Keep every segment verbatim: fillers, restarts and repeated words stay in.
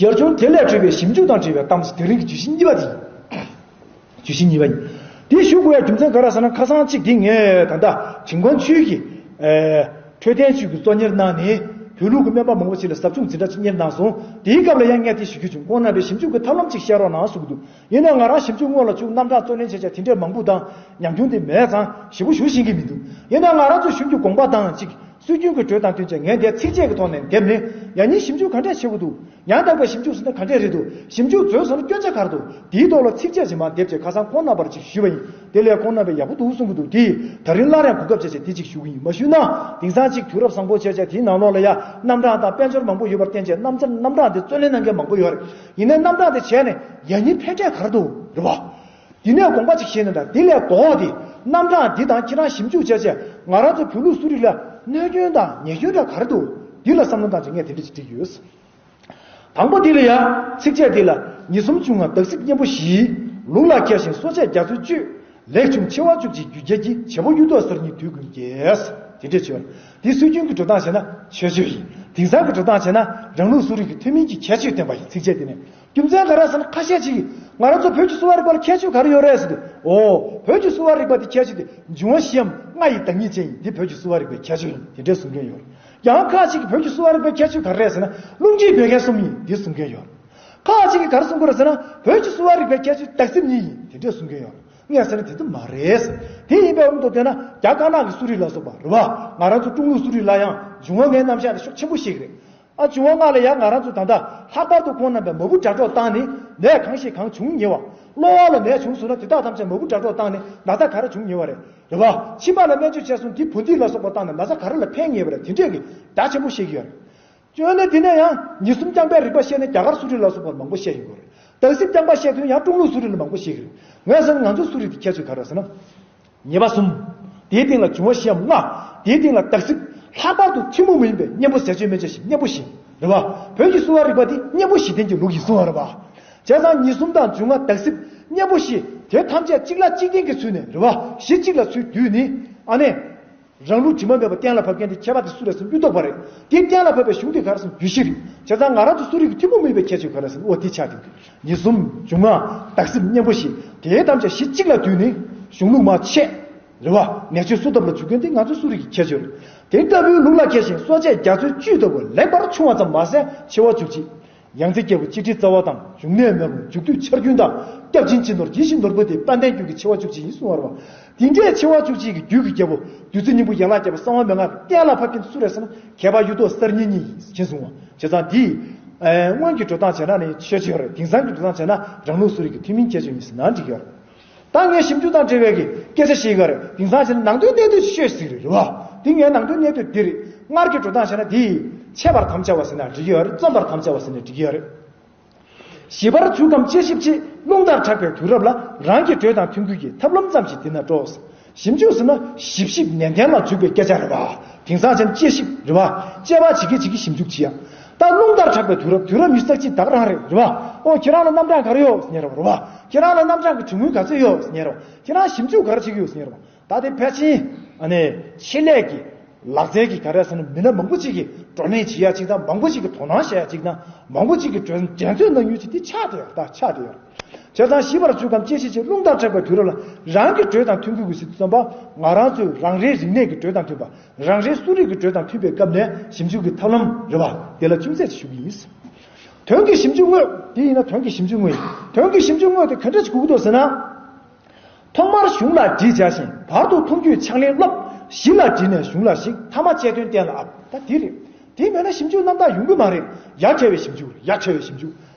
ཡར་བྱུང་དེ་ལས་འཕྲོས་པའི་ཞིབ་འཇུག་དང་འབྲེལ་བའི་གཏམ་དེ་རིང་གི་བརྗོད་གཞི་གཉིས་པ་དེ་ཡིན། བརྗོད་གཞི་གཉིས་པ་ཡིན། དེ་ཞུ་དགོས་ཡ་རྒྱུ་མཚན་ག་རེ་ཟེར་ན། ཁ་སང་གཅིག་དེ་ངས་ད་ལྟ་དྲིན་ཀོན་ཆུས་ཀྱི་ཨེ་འཕྲོད་བསྟེན་ཅུས་ཀྱི་གཙོ་གཉེར་གནང་ནས་བོད་ལུགས་ཀྱི་སྨན་པ་མང་པོ་ཞིག་ལ་ཟབ་སྦྱོང་འཛིན་གྲྭ་གཉེར་གནང་སོང་། དེའི་སྐབས་ལ་ཡང་ངས་དེ་ཞུ་རྒྱུ་བྱུང་། ཁོང་རྣམ་པས་ཞིབ་འཇུག་གི་ཐབས་ལམ་ཅིག་བཤད་རོགས་གནང་གསུང་གི་འདུག་ཡིན་ནའང་ང་རང་ཞིབ་འཇུག་སྔོན་ལ་བཅུག་རྣམ་གྲངས་རྩོད་ལེན་བྱས་བྱས་དེ་འདྲའི་མང་པོ་དང་ཉམས་མྱོང་དེ་མེད་ཙང་ཞིབ་པོ་ཞུ་ཤེས་ཀྱི་མི་འདུག་ཡིན་ནའང་ང་རང་ཚོ་གཞུང་གི་དགོངས་པ་དང་གཅིག་སྲོལ་རྒྱུན་གྱི་འགྲོས་དང་བསྟུན་བྱས་ངས་འདིར་ཚིགས་བཅད་ཀྱི་ཐོག་ནས་འདེམས་ནས། ཡང་སྙིང་ཞིབ་འཇུག་ག་འདྲས་བྱེད་དགོས་འདུག་ཡང་དག་པའི་ཞིབ་འཇུག་ཟེར་ན་ག་འདྲས་རེད་འདུག་ཞིབ་འཇུག་འཛོལ་སོང་ན་སྐྱོན་ཆ་ག་རེ་འདུག་དེའི་ཐོག་ལ་ཚིགས་བཅད་ཅིག་མར་འདེབས་བྱས་ཁ་སང་ཁོང་རྣམ་པར་ཅིག་ཞུས་པ་ཡིན། དེ་ལས་ཁོང་རྣམ་པས་ཡག་པོ་འདུག་གསུང་གི་འདུག་དེ་ད་རིང་སླར་ཡང་གོ་སྐབས་བྱས་བྱས་དེ་ཅིག་ཞུ་གི་ཡིན། མ་ཞུས་ན་དེང་སང་ཅིག་དུས་རབས་བཟང་པོ་བྱས་བྱས་དེའི་ནང་ལོགས་ལ་ཡ་རྣམ་གྲངས་དང་དཔལ་འབྱོར་མང་པོ་ཡོད་པར་བརྟེན་བྱས་རྣམ་རྣམ་གྲངས་དེ་རྩོད་ལེན་གནང་མཁན་མང་པོ་ཡོད་རེད། ཡིན་ནའི་རྣམ་གྲངས་དེ་བྱས་ནས་ཡང་སྙིང་ཕན་འབྲས་ག་རེ་འདུག་རེད་བ། དེ་ནས་དགོངས་པ་ཅིག་བཞེས་ན་འདྲ། དེ་ལས་ལྡོག་སྟེ་རྣམ་གྲངས་འདི་དང་ཁྱེད་རང་ཞིབ་འཇུག་བྱས་བྱས་ང་རང་ཚོ་བོད་ལུགས་གསོ་རིག་ལ་གནོད་སྐྱོན་དང་ཉེས་སྐྱོན་འདྲ་ག་རེ་འདུག་འདི་ལ་བསམ་བློ་བཏང་བྱས་ངས་དེ་འདྲ་ཅིག་བྲིས་ཡོད། དང་པོ་འདི་ལ་ཡ། ཚིགས་བཅད་འདི་ལ་ཉི་ཟུམ་འབྱུང་ལྔ་དག་སྲིབ་གཉན་པོ་བཞི། ལུགས་ལ་མཁས་ཤིང་གསོ་དཔྱད་རྒྱ་མཚོའི་བཅུད། ལེགས་བྱུང་མཆེ་བ་བཅུ་གཅིག་རྒྱུད་རྒྱལ་གྱི། བྱེད་པོ་གཡུ་ཐོག་གསར་རྙིང་དུས་ཀུན་རྒྱས། དེ་འདྲས་བྱས། འདི་སྲོལ་རྒྱུན་གྱི་འགྲོ་སྟངས་བྱས་ན་ཆོས་སྤྱོད་ཡིན། དེང་སང་གི་འགྲོ་སྟངས་བྱས་ན་རང་ལུགས་གསོ་རིག་གི་ཐུན་མིན་གྱི་ཁྱད་ཆོས་ལྡན་པ་ཡིན། ཚིགས་བཅད་འདི་ནས། རྒྱུ་མཚན་ག་རེ་ཟེར་ན། ཁ་ཤས་ཅིག་གིས་ང་རང་ཚོ་བོད་ཀྱི་གསོ་བ་རིག་པ་ལ་ཁྱད་ཆོས་ག་རེ་ཡོད་རེད་ཟེར་དུས། འོ། བོད་ཀྱི་གསོ་བ་རིག་པ་དེ་ཁྱད་ཆོས་དེ་འབྱུང་བ་བཞི་འམ་ལྔ་ཡི་བདག་ཉིད་ཅན་ཡིན། འདི་བོད་ཀྱི་གསོ་བ་རིག་པའི་ཁྱད་ཆོས་ཡིན། དེ་འདྲས་གསུང་མཁན་ཡོད། ཡང་ཁ་ཅིག་གིས་བོད་ཀྱི་གསོ་བ་རིག་པའི་ཁྱད་ཆོས་ག་རེ་རེད་ཟེར་ན། རླུང་རྒྱས་བད་ཀན་གསུམ་ཡིན། འདི་གསུང་མཁན་ཡོད། ཁ་ཅིག་གིས་ག་རེ་གསུང་གི་རེད་ཟེར་ན། བོད་ཀྱི་གསོ་བ་རིག་པའི་ཁྱད་ཆོས་དག་སྲིབ་གཉིས་ཡིན། དེ་འདྲས་གསུང་མཁན་ཡོད། ངས་ཟེར་ན་དེ་ཚོ་མ་རེད། དེ་ཡིན་པའི་དབང་དུ་བཏང་ན་རྒྱ་དཀར་ནག་གི་གསོ་རིག་ལ་སོགས་པ་རེད་བ། ང་རང་ཚོ་ཀྲུང་ལུགས་གསོ་རིག་ལ་ཡང་འབྱུང་བ་ལྔའི་རྣམ་གཞག་དེ་ཤུགས་ཆེན་པོ་ཤེས་ཀྱི་རེད། ཨ། འབྱུང་བ་ལྔ་ལ་ཡང་ང་རང་ཚོ་ད་ལྟ་ལྷག་པར་དུ་ཁོང་རྣམ་པས་མ་བུ་དགྲ་གྲོགས་བཏང་ནས་ནད་གང་ཤེས་གང་བྱུང་ཉེ་བ། གློ་བ་ལ་ནད་བྱུང་སོང་ན་དེ་དག་ཐམས་ཅད་མ་བུ་དགྲ་གྲོགས་བཏང་ནས་ན་ཚ་ག་རེ་བྱུང་ཉེ་བ་རེད། རེད་བ། མཆིན་པ་ལ་སྨན་བཅོས་བྱས་སོང་དེ་བུ་འདི་ལ་སོགས་པ་བཏང་ནས་ན་ཚ་ག་རེ་ལ་ཕན་ངེས་པ་རེད། དེ་འདྲས་ཀྱི་རྒྱ་ཆེན་པོ་བཤད་ཀྱི་ཡོད་རེད། བྱས་ན་དེ་ནས་ཡང་ཉི་ཟུམ་རྐྱང་པའི་རིག་པ་བཤད་ནས་རྒྱ་གར་གསོ་རིག་ལ་སོགས་པར་མང་པོ་བཤད་ཡོང་གི་རེད། དག་སྲིབ་རྐྱང་པ་བཤད་དུས་ཡང་ཀྲུང་ལུགས་གསོ་རིག་ལ་མང་པོ་བཤད་ཀྱི་རེད། ངས་ཟེར་ན་ང་ཚོའི་གསོ་རིག་དེ་ཁྱད་ཆོས་ག་རེ་ཟེར་ན། ཉེས་པ་གསུམ། དེའི་སྟེང་ལ་འབྱུང་བ་བཞི་འམ་ལྔ། དེའི་སྟེང་ལ་དག་སྲིབ། ལྷག་པར་དུ་ཐུན་མོང་མ་ཡིན་པའི་གཉེན་པོ་ཟས་སྤྱོད་སྨན་དཔྱད་བཞི། གཉེན་པོ་བཞི། རེད་བ། བོད་ཀྱི་གསོ་བ་རིག་པ་འདི་གཉེན་པོ་བཞི་ལྡན་གྱི་ལུགས་ཡིན་གསུང་བ་རེད་བ། བྱས་ཙང་ཉིས་གསུམ་དང་འབྱུང་ལྔ་དག་སྲིབ་གཉེན་པོ་བཞི་དེ་ཐམས་ཅད་གཅིག་ལ་གཅིག་བརྟེན་གྱི་ཚུལ་ནས་རེད་བ། གཞི་གཅིག་ལ་ཚུར་བསྡུས་ནས་ཨ་ནི། རང་ལུགས་དྲི་མ་མེད་པ་གཏན་ལ་ཕབ་མཁན་དེ་མཁས་པ་དེ་སུ་རེད་ཟེར་ན་གཡུ་ཐོག་པ་རེད། དེ་གཏན་ལ་ཕབ་པའི་གཞུང་དེ་ག་རེ་ཟེར་ན་རྒྱུད་བཞི་རེད། བྱས་ཙང་ང་རང་ཚོ་གསོ་རིག་གི་ཐུན་མོང་མ་ཡིན་པའི་ཁྱད་ཆོས་ག་རེ་ཟེར་ན་འོ་དེ་ཆགས་བསྡད་འདུག་ཉིས་གསུམ་འབྱུང་ལྔ་དག་སྲིབ་གཉེན་པོ་བཞི་དེ་ཐམས་ཅད་གཞི་གཅིག་ལ་བསྡུས་ནས་གཞུང་ལུགས་མར་ཕྱེ། རེད་བ། ནད་བཅོས་གསོ་ཐབས་ལ་འཇུག་མཁན་དེ་ང་ཚོའི་གསོ་རིག་གི་ཁྱད་ཆོས་རེད། དེ་ལྟ་བུའི་ལུགས་ལ་མཁས་ཤིང་གསོ་དཔྱད་རྒྱ་མཚོའི་བཅུད་ལྟ་བུ་ལེགས་པར་ཕྱུང་བ་ཙམ་མ་ཟད་མཆེ་བ་བཅུ་གཅིག་ཡང་རྩེ་རྒྱལ་པོ་གཅིག་དྲིལ་རྩ་བ་དང་འབྱུང་གནས་མེ་ལོང་མཇུག་སྡུད་ཆར་རྒྱུན་དང་སྐྱབས་སྦྱིན་གཅིག་ནོར་ཡིད་བཞིན་ནོར་བུ་སྟེ་དཔལ་ལྡན་རྒྱུད་ཀྱི་མཆེ་བ་བཅུ་གཅིག་ཡིན་གསུང་བ་རེད་བ། དེ་འདྲའི་མཆེ་བ་བཅུ་གཅིག་གི་རྒྱུད་ཀྱི་རྒྱལ་པོ་བདུད་རྩི་སྙིང་པོ་ཡན་ལག་བརྒྱད་པ་གསང་བ་མན་ངག་གི་གཏན་ལ་ཕབ་མཁན་སུ་རེད་ཟེར་ན་མཁས་པ་གཡུ་ཐོག་གསར་རྙིང་གཉིས་ཡིན་ཞེས་གསུང་བ། བྱས་ཙང་འདིས་སྔོན་གྱི་འགྲོ་སྟངས་བྱས་ན་ནི་ཆོས་ཅིག་ཡོད་རེད། དེང་སང་གི་འགྲོ་སྟངས་བྱས་ན་རང་ལུགས་གསོ་རིག་གི་ཐུན་མིན་ཁྱད་ཆོས་ཡིན་ཟེར་ན་འགྲིག་ཡོད་རེད། ད་ངས་ཞིབ་འཇུག་དང་འབྲེལ་བའི་གི་སྐད་ཆ་བཤད་ཀྱི་ཡོད་རེད། དེང་སང་བྱས་ན་ནང་དོན་གནད་དོན་ཤོད་ཟིག་རེད་རེད་བ། དེ་ངའི་ནང་དོན་གནད་དོན་འདི་རེད། སྔར་གྱི་འགྲོ་སྟངས་བྱས་ན་དེ་ཆད་པར་དམ་བཅའ་བ་ཟེར་ན་འགྲིག་གི་ཡོད་རེད། བརྩམ་པར་དམ་བཅའ་བ་ཟེར་ན་འགྲིག་གི་ཡོད་རེད། ཞིབ་པར་འཇུག་གམ་དཔྱད་ཞིབ་ཆེད་རླུང་ལྟར་གྲགས་པའི་དུས་རབས་ལ་རང་གི་འགྲོས་དང་མཐུན་ཁུལ་གྱི་ཐབས་ལམ་ཙམ་ཞིག་འདི་ན་སྤྲོ། ཞིབ་འཇུག་ཟེར་ན་ཞིབ་ཞིབ་ནན་ཏན་ལ་འཇུག་པའི་སྐད་ཆ་རེད་བ། དེང་སང་ཅན་དཔྱད་ཞིབ་རེད་བ། དཔྱད་པ་བྱེད་ཀྱི་བྱེད་ཀྱི་ཞིབ་འཇུག་བྱེད་ཡ། ད་རླུང་ལྟར་གྲགས་པའི་དུས་རབས། དུས་རབས་ཉི་ཤུ་རྩ་གཅིག་ད་ག་རང་རེད་རེད་བ། ཨོ་ཁྱེད་རང་ལ་རྣམ་གྲངས་ག་རེ་ཡོད་ཟེར་ཉེ་རེད་བ། རེད་བ། ཁྱེད་རང་ལ་རྣམ་གྲངས་ཀྱི་གྲོན་དངུལ་ག་ཚོད་ཡོད་ཟེར་ཉེ་རེད་བ། ཁྱེད་རང་ཞིབ་འཇུག་ག་རེ་བྱེད་ཀྱི་ཡོད་ཟེར་ཉེ་རེད་བ། ད་དེ་ཕལ་ཆེར་ཨ་ནི་ཆེད་ལས་ཀྱི་ལག་རྩལ་གྱི་ག་རེ་ཟེར་ན་མི་སྣ་མང་པོ་ཅིག་གིས་བགྲོ་གླེང་བྱེད་ཡ་ཅིག་དང་མང་པོ་ཅིག་གིས་དོ་སྣང་བྱེད་ཡ་ཅིག་དང་མང་པོ་ཅིག་གིས་འགྲན་འགྲན་རྩོད་གནང་ཡུལ་ཅིག་དེ་ཆགས་བསྡད་ཡོད་ད་ཆགས་བསྡད་ཡོད། བྱས་ཙང་ཞིབ་པར་འཇུག་གམ་དཔྱད་ཞིབ་ཆེད་རླུང་ལྟར་གྲགས་པའི་དུས་རབས་ལ་རང་གི་འགྲོས་དང་མཐུན་དགོས་ཀྱི་ཟེར་དུས་ཙམ་པ་ང་རང་ཚོའི་རང་རེའི་རིག་གནས་ཀྱི་འགྲོས་དང་མཐུན་པ་རང་རེའི་གསོ་རིག་གི་འགྲོས་དང་མཐུན་པའི་སྐབས་ནས་ཞིབ་འཇུག་གི་ཐབས་ལམ་རེད་བ་དེ་ལ་ཅུང་ཟད་ཞུ་གི་ཡིན། དོན་གྱི་ཞིབ་འཇུག་དངོས་དེ་ཡིན་ན་དོན་གྱི་ཞིབ་འཇུག་དངོས་ཡིན། དོན་གྱི་ཞིབ་འཇུག་དངོས་དེ་ག་འདྲ་ཞིག་དགོས་ཀྱི་འདུག་ཟེར་ན། ཐོག་མར་གཞུང་ལ་དྲིས་བྱ་ཞིང་བར་དུ་མཐོང་རྒྱུའི་ཕྱག་ལེན་སློབ། གཞི་ལ་དྲིས་ནས་གཞུང་ལ་གཞིགས་ཐ་མ་དཔྱད་དོན་གཏན་ལ་ཕབ། ད་དེ་རེད། དེ་མེད་ན་ཞིབ་འཇུག་རྣམ་དག་ཡོང་གི་མ་རེད། ཡ་མཁས་པའི་ཞིབ་འཇུག་རེད། ཡ་མཁས་པའི་ཞིབ་འཇུག་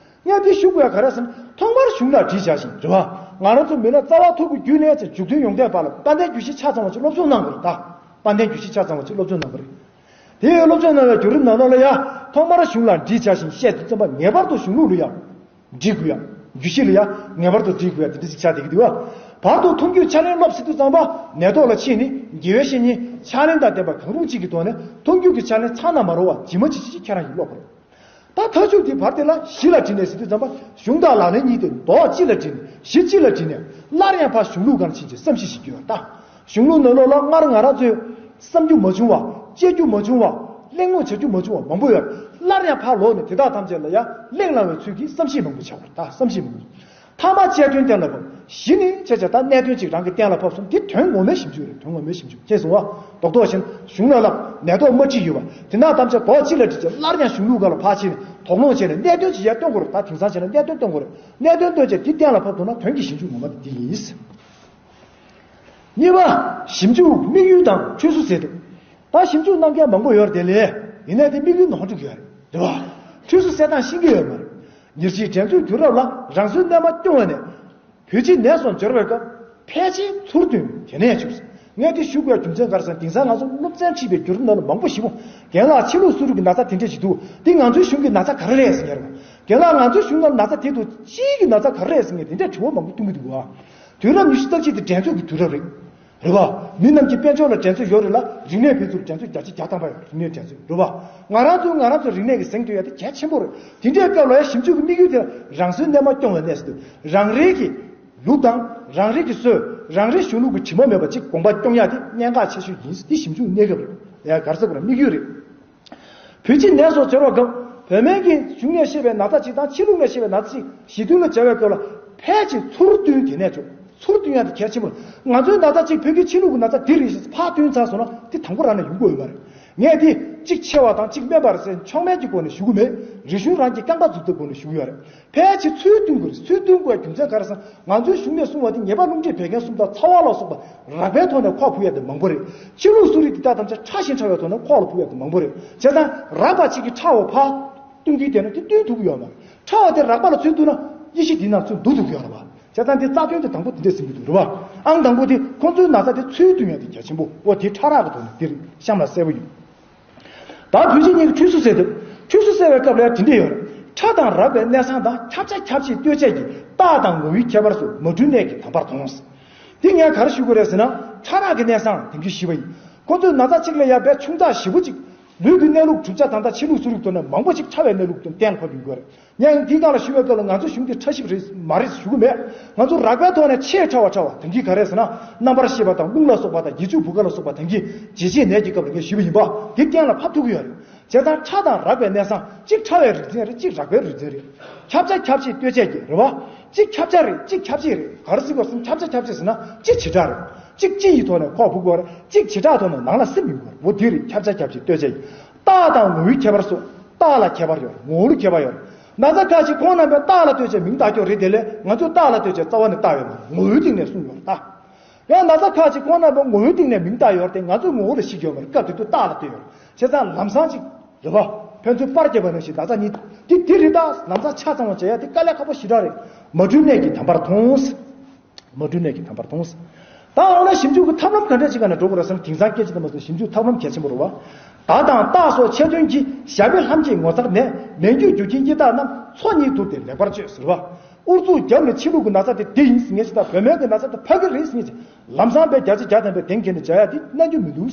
ངས་འདི་ཞུ་དགོས་ཡ་ག་རེ་ཟེར་ན་ཐོག་མར་གཞུང་ལ་དྲིས་བྱ་ཞིང་རེད་བ། ང་རང་ཚོ་མི་སྣ་རྩ་བ་ཐོག་གི་བརྒྱུད་ནས་ཅིག་མཇུག་མཐུན་ཡོང་དུས་བར་ལ་དཔལ་ལྡན་རྒྱུད་བཞི་ཆ་ཚང་བ་ཅིག་སློབ་སྦྱོང་གནང་དགོས་རེད་ད། དཔལ་ལྡན་རྒྱུད་བཞི་ཆ་ཚང་བ་ཅིག་སློབ་སྦྱོང་གནང་དགོས་རེད། དེ་ཡང་སློབ་སྦྱོང་གནང་བའི་བརྒྱུད་རིམ་ནང་ལོགས་ལ་ཡ་ཐོག་མར་གཞུང་ལ་དྲིས་བྱ་ཞིང་བཤད་དུས་ཙམ་པ་ངེས་པར་དུ་གཞུང་ལུགས་ལ་ཡ། འདྲི་དགོས་ཡ། རྒྱུད་བཞི་ལ་ཡ་ངེས་པར་དུ་འདྲི་དགོས་ཡ་དེ་འདྲ་ཞིག་ཆགས་བསྡད་ཀྱི་འདུག་བ། བར་དུ་མཐོང་རྒྱུའི་ཕྱག་ལེན་སློབ་ཟེར་དུས་ཙམ་པ་ནད་ཐོག་ལ་ཕྱིན་ནས་དགེ་བའི་བཤེས་གཉེན་ཕྱག་ལེན་དང་ལྡན་པ་གང་རུང་གཅིག་གི་ཐོག་ནས་མཐོང་རྒྱུ་གི་ཕྱག་ལེན་ཚང་ན་མ་རོ་བ་ཇི་མ་ཇི་བཞིན་ཁྱེད་རང་གིས་ཀློག་དགོས། ད་མཐའ་མཇུག་དེ་བར་དེ་ལ་གཞི་ལ་དྲིས་ནས་ཟེར་དུས་ཙམ་པ་གཞུང་དང་ལག་ལེན་གཉིས་དེ་རྡོག་གཅིག་ལ་དྲིས་ནས་གཞི་གཅིག་ལ་དྲིས་ནས་སླར་ཡང་ཕར་གཞུང་ལུགས་སྒང་ཕྱིན་ཅིང་བསམ་གཞིག་བྱེད་རྒྱུ་ཡོད་ད། གཞུང་ལུགས་ནང་ལོགས་ལ་སྔར་ང་རང་ཚོས་བསམ་རྒྱུ་མ་བྱུང་བ། དཔྱད་རྒྱུ་མ་བྱུང་བ། གླེང་སློང་བྱ་རྒྱུ་མ་བྱུང་བ་མང་པོ་ཡོད། སླར་ཡང་ཕར་ལོག་ནས་དེ་དག་ཐམས་ཅད་ལ་ཡང་གླེང་སློང་བའི་ཚུལ་གྱིས་བསམ་ཤེས་མང་པོ་བྱ་དགོས། ད་བསམ་ཤེས་མང་པོ། ཐ་མ་དཔྱད་དོན་གཏན་ལ་ཕབ། གཞི་ནས་བྱས་བྱས་ད་གནད་དོན་ཅིག་རང་གིས་གཏན་ལ་ཕབ་སོང་། འདི་དོན་ངོ་མའི་ཞིབ་འཇུག་རེད། དོན་ངོ་མའི་ཞིབ་འཇུག། མཁྱེན་སོང་བ། རྡོག་རྡོག་བཞིན་གཞུང་ལ་བསླབ། མེ་ཏོག་མ་བྲིས་ཡོད་པ་དེ་དག་ཐམས་ཅད་རྡོག་གཅིག་ལ་བྲིས་བྱས་སླར་ཡང་གཞུང་ལུགས་སྒང་ལ་ཕར་ཕྱིན་ནས་དོགས་སློང་བྱས་ནས་གནད་དོན་ཅིག་ཡར་སྟོན་དགོས་རེད། ད་དེང་སང་བྱས་ན་གནད་དོན་སྟོན་དགོས་རེད། གནད་དོན་སྟོན་བྱས་འདི་གཏན་ལ་ཕབ་ཐུབ་ན་དོན་གྱི་ཞིབ་འཇུག་ངོ་མ་དེ་འདི་ཡིན། གཉིས་པ། ཞིབ་འཇུག་དམིགས་ཡུལ་དང་འཁྲུལ་སོ་ཟེར་འདུག། ད་ཞིབ་འཇུག་གནང་མཁན་མང་པོ་ཡོད་རེད་དེ་ལས། ཡིན་ནའི་དེ་དམིགས་ཡུལ་ནོར་འགྲོ་གི་ཡོད་རེད། རེད་བ། འཁྲུལ་སོ་གསལ་སྟངས་ཤེས་ཀྱི་ཡོད་མ་རེད། ཉེར་གཅིག། འགྲན་རྩོད་དུས་རབས་ལ་རང་སོའི་གནས་མ་སྐྱོང་བ་ནས། བོད་ཕྱི་ནས་སོང་འབྱོར་བའི་སྐབས་ཕལ་ཆེར་ཚུར་བསྟུན་དེ་ནས་བྱུང་། ངས་དེ་ཞུ་དགོས་རྒྱུ་མཚན་ག་རེ་ཟེར་ན། དེང་སང་ང་ཚོ་སློབ་ཚན་ཁྲིད་པའི་བརྒྱུད་རིམ་ནང་ལ་མང་པོ་ཞིག་པོ། རྒན་ལགས་ཕྱི་ལུགས་གསོ་རིག་གི་ན་ཚ་དེ་འདྲས་ཞིག་འདུག། དེ་ང་ཚོའི་གཞུང་གི་ན་ཚ་ག་རེ་རེད་ཟེར་ཉེར་བ། རྒན་ལགས་ང་ཚོའི་གཞུང་ལ་ན་ཚ་དེ་འདུག། སྤྱིའི་གི་ན་ཚ་ག་རེ་རེད་ཟེར་ངས་དེ་འདྲས་དྲི་བ་མང་པོ་གཏོང་གི་འདུག་བ། དུས་རབས་ཉི་ཤུ་རྩ་གཅིག་དེ་འགྲན་རྩོད་ཀྱི་དུས་རབས་རེད། རེད་བ། མི་རྣམས་ཀྱི་དཔལ་འབྱོར་ལ་འགྲན་རྩོད་ཡོད་རེད་ལ། རིག་གནས་འཕེལ་ཚུལ་འགྲན་རྩོད་བརྒྱ་ཆ་བརྒྱ་ཐམ་པ་ཡོད། རིག་གནས་འགྲན་རྩོད་རེད་བ། ང་རང་ཚོ་ང་རང་ཚོ་རིག་གནས་ཀྱི་གཟེངས་བསྟོད་ཡ་དེ་གལ་ཆེན་པོ་རེད། དེ་འདྲའི་སྐབས་ལ་ཡ་ཞིབ་འཇུག་གི་དམིགས་ཡུལ་དེ་རང་སོའི་གནས་མ་སྐྱོང་བའི་གནས་སུ། རང་རེའི་གི་ལུགས་དང་རང་རེའི་གི་སྲོལ། རང་རེའི་གཞུང་ལུགས་ཀྱི་དྲི་མ་མེད་པ་ཅིག་དགོངས་པ་སྐྱོང་ཡ་དེ་གནད་འགག་ཆེ་ཤོས་ཡིན། དེ་ཞིབ་འཇུག་གནས་སྐབས་རེད། ཡ་ག་རེ་ཟེར་དགོས་རེད། དམིགས་ཡུལ་རེད། བོད་ཕྱི་ནས་སོང་འབྱོར་བའི་སྐབས་བོད་སྨན་གྱི་གཞུང་ནས་བཤད་པའི་ན་ཚ་གཅིག་དང་ཕྱི་ལུགས་ནས་བཤད་པའི་ན་ཚ་གཅིག་ཞི་མཐུན་ལ་སྦྱར་བའི་སྐབས་ལ་ཕལ་ཆེར་ཚུར་བསྟུན་དེ་ནས་བྱུང་། ཚུར་བསྟུན་ཡ་དེ་གལ་ཆེན་པོ་རེད། ང་ཚོའི་ན་ཚ་གཅིག་བོད་ཀྱི་ཕྱི་ལུགས་ཀྱི་ན་ཚ་འདི་རེད་ཞེས་ཕར་བསྟུན་ཚར་སོང་ན་དེ་དང་པོ་རང་ནས་ཡོང་དགོས་ཡོད་མ་རེད། ངས་དེ་གཅིག་ཆེ་བ་དང་གཅིག་དམན་པ་རེད་ཟེར་མཆོག་དམན་གྱི་སྒོ་ནས་ཞུ་གི་མེད། རིག་གཞུང་རང་གི་རྐང་པ་འཛུགས་ཐབས་སྒོ་ནས་ཞུ་གི་ཡོད་རེད། ཕལ་ཆེར་ཚུར་བསྟུན་དགོས་རེད། ཚུར་བསྟུན་དགོས་པའི་རྒྱུ་མཚན་ག་རེ་ཟེར་ན། ང་ཚོའི་གཞུང་ནས་གསུངས་པ་དེ་ཉེས་པ་རླུང་མཁྲིས་བད་ཀན་གསུམ་དང་ཚ་བ་ལ་སོགས་པ་རགས་པའི་ཐོག་ནས་ཁོག་ཕུབ་ཡ་དེ་མང་པོ་རེད། ཕྱི་ལུགས་གསོ་རིག་འདི་དག་ཐམས་ཅད་ཕྲ་ཞིང་ཕྲ་བའི་ཐོག་ནས་ཁོག་ལ་ཕུབ་ཡ་དེ་མང་པོ་རེད། བྱས་ཙང་རགས་པ་གཅིག་གིས་ཕྲ་བ་ཕར་བསྟུན་རྒྱུའི་དེ་ན་དེ་བསྟུན་ཐུབ་ཀྱི་ཡོད་མ་རེད། ཕྲ་བ་དེ་རགས་པ་ལ་ཚུར་བསྟུན་ན་དབྱེ་གཞི་འདི་ནང་ཚུར་བསྡུ་ཐུབ་ཀྱི་ཡོད་རེད་བ། བྱས་ཙང་དེ་རྩ་དོན་དེ་དང་པོ་དེ་འདྲས་ཟིན་གྱི་འདུག་རེད་བ། ཨང་དང་པོ་དེ་ཁོང་ཚོའི་ན་ཚ་དེ་ཚུར་བསྟུན་ཡ་དེ་གལ་ཆེན་པོ། འོ་དེ་ཕྲ་རགས་ཀྱི་ཐོག་ནས་འདིར་གཤམ་ལ་གསལ་པོ་ཡོད། ད་བོད་ཕྱི་གཉིས་ཀྱི་འཁྲུལ་སོ་གསལ་ཐབས། འཁྲུལ་སོ་གསལ་བའི་སྐབས་ལ་ཡང་དེ་འདྲ་ཡོད་རེད། ཕྲ་དང་རགས་པའི་གནས་སྟངས་དང་ཁྱབ་བྱ་ཁྱབ་བྱེད་ལྟོས་བཅས་ཀྱི་རྟགས་དང་ངོ་བོའི་ཁྱད་པར་སོགས་མ་འཁྲུལ་གནད་ཀྱིས་དམ་པར་མཐོང་། འདི་ངས་ག་རེ་ཞུ་དགོས་རེད་ཟེར་ན། ཕྲ་རགས་ཀྱི་གནས་སྟངས་དེང་གི་ཞི་བ་ཡིན། ཁོ་ཚོས་ན་ཚ་གཅིག་ལ་ཡང་དཔེ་ཆུང་ཙག་ཞེ་པོ་ཅིག་ལུས་ཀྱི་གནས་ལུགས་གྲུབ་ཆ་དང་། ད་ཕྱི་ལུགས་གསོ་རིག་ཐོག་ནས་མང་པོ་ཞིག་ཕྲ་བའི་གནས་ལུགས་དེ་གཏན་ལ་ཕབ་ཡོང་གི་རེད། ངས་འདིའི་སྒང་ལ་ཞུ་བའི་སྐབས་ལ་ང་ཚོའི་གཞུང་འདི་ཕྲ་ཞིབ་རེད་མ་རེད་ཞུ་གི་མེད། ང་ཚོ་རགས་པའི་ཐོག་ནས་ཆེས་ཕྲ་བ་ཕྲ་བ་དེང་གི་ག་རེ་ཟེར་ན། རྣམ་པར་ཤེས་པ་དང་རླུང་ལ་སོགས་པ་དང་། ཡིད་དཔྱོད་བུ་ག་ལ་སོགས་པ་དེང་གི་འཇིགས་བྱེད་ནད་ཀྱི་སྐབས་ལ་ངས་ཞུས་པ་ཡིན་པ། འདི་གཏན་ལ་ཕབ་ཐུབ་ཀྱི་ཡོད་རེད། བྱས་ཙང་ཕྲ་དང་རགས་པའི་གནས་སྟངས། གཅིག་ཕྲ་བའི་རིགས་མཚན་རེད། གཅིག་རགས་པའི་རིགས་མཚན་རེད། ཁྱབ་བྱ་ཁྱབ་བྱེད་ལྟོས་བཅས་ཀྱི་རེད་བ། གཅིག་ཁྱབ་བྱ་རེད། གཅིག་ཁྱབ་བྱེད་རེད། ག་རེ་ཟེར་དགོས་ཟེར་ན། ཁྱབ་བྱ་ཁྱབ་བྱེད་ཟེར་ན་གཅིག་བྱེ་བྲག་རེད། གཅིག་སྤྱི་ཡི་ཐོག་ནས་ཁོག་ཕུབ་དགོས་རེད། གཅིག་བྱེ་བྲག་ཐོག་ནས་ནང་ལ་སིམ་ཡོང་དགོས་རེད། འོ་དེ་རེད། ཁྱབ་བྱ་ཁྱབ་བྱེད་ལྟོས་བཅས་ཀྱི། རྟགས་དང་ངོ་བོའི་ཁྱད་པར་སོགས། རྟགས་ལ་ཁྱད་པར་ཡོད་རེད། ངོ་བོ་ལ་ཁྱད་པར་ཡོད་རེད། ན་ཚ་ཁག་ཅིག་ཁོང་རྣམ་པའི་རྟགས་ལ་ལྟོས་བྱས་མིང་བཏགས་ཀྱོག་རེད། དེ་ལས་ང་ཚོས་རྟགས་ལ་ལྟོས་བྱས་རྩ་བ་ནས་བཏགས་ཡོད་མ་རེད། ངོ་བོའི་སྟེང་ནས་གསུངས་ཡོད་རེད་ད། ཡང་ན་ཚ་ཁག་ཅིག་ཁོང་རྣམ་པའི་ངོ་བོའི་སྟེང་ནས་མིང་བཏགས་ཡོད་རེད་དེ། ང་ཚོས་ངོ་བོ་ལ་ཤེས་ཀྱི་ཡོད་མ་རེད། སྐབས་དེ་དུས་རྟགས་ལ་ལྟོས་ཡོད་རེད། བྱས་ཙང་ལམ་སང་ཅིག་རེད་བ། ཕན་ཚུན་པར་བརྒྱབ་པ་ནང་བཞིན་ན་ཚ་གཉིས་དེ་དེ་རེད་ད། ལམ་སང་ཆ་ཚང་བ་བྱེད་ཡ་དེ་དཀའ་ལས་ཁག་པོ་ཞེ་དྲག་རེད། མ་འཁྲུལ་གནད་ཀྱིས་དམ་པར་མཐོང་། མ་འཁྲུལ་གནད་ཀྱིས་དམ་པར་མཐོང་། ད་འོ་ན་ཞིབ་འཇུག་གི་ཐབས་ལམ་ག་འདྲ་ཅིག་ག་ནས་འགྲོ་དགོས་རེད་ཟེར་ན། དེང་སང་སྐད་ཆ་དེ་མ་སོང་། ཞིབ་འཇུག་ཐབས་ལམ་གལ་ཆེན་པོ་རེད་བ། བརྡ་དང་རྟགས་སོགས་ཁྱད་དོན་གྱིས་ཞབས་པད་ལྷམ་གྱི་ངོ་མཚར་ནས། མེ་མགྱོགས་རྒྱུ་རྐྱེན་སྐྱེ་རྟགས་རྣམས་ཚོགས་གཉིས་བསྡུར་ཏེ་ལེགས་པར་དཔྱོད་ཟེར་བ། ཨུ་ཚུགས་བརྒྱབ་ནས་ཕྱི་ལུགས་ཀྱི་ན་ཚ་དེ་འདི་ཡིན་ཟེར་ངེས་ཅིག་དང་། བོད་སྨན་གྱི་ན་ཚ་དེ་ཕ་གི་རེད་ཟེར་ངེས་ཅིག་ལམ་སང་དཔེ་བརྒྱ་ཆ་བརྒྱ་ཐམ་པའི་གདེང་འཁེལ་ནས་བྱ་ཡ་དེ་གནང་རྒྱུ་མི་འདུག།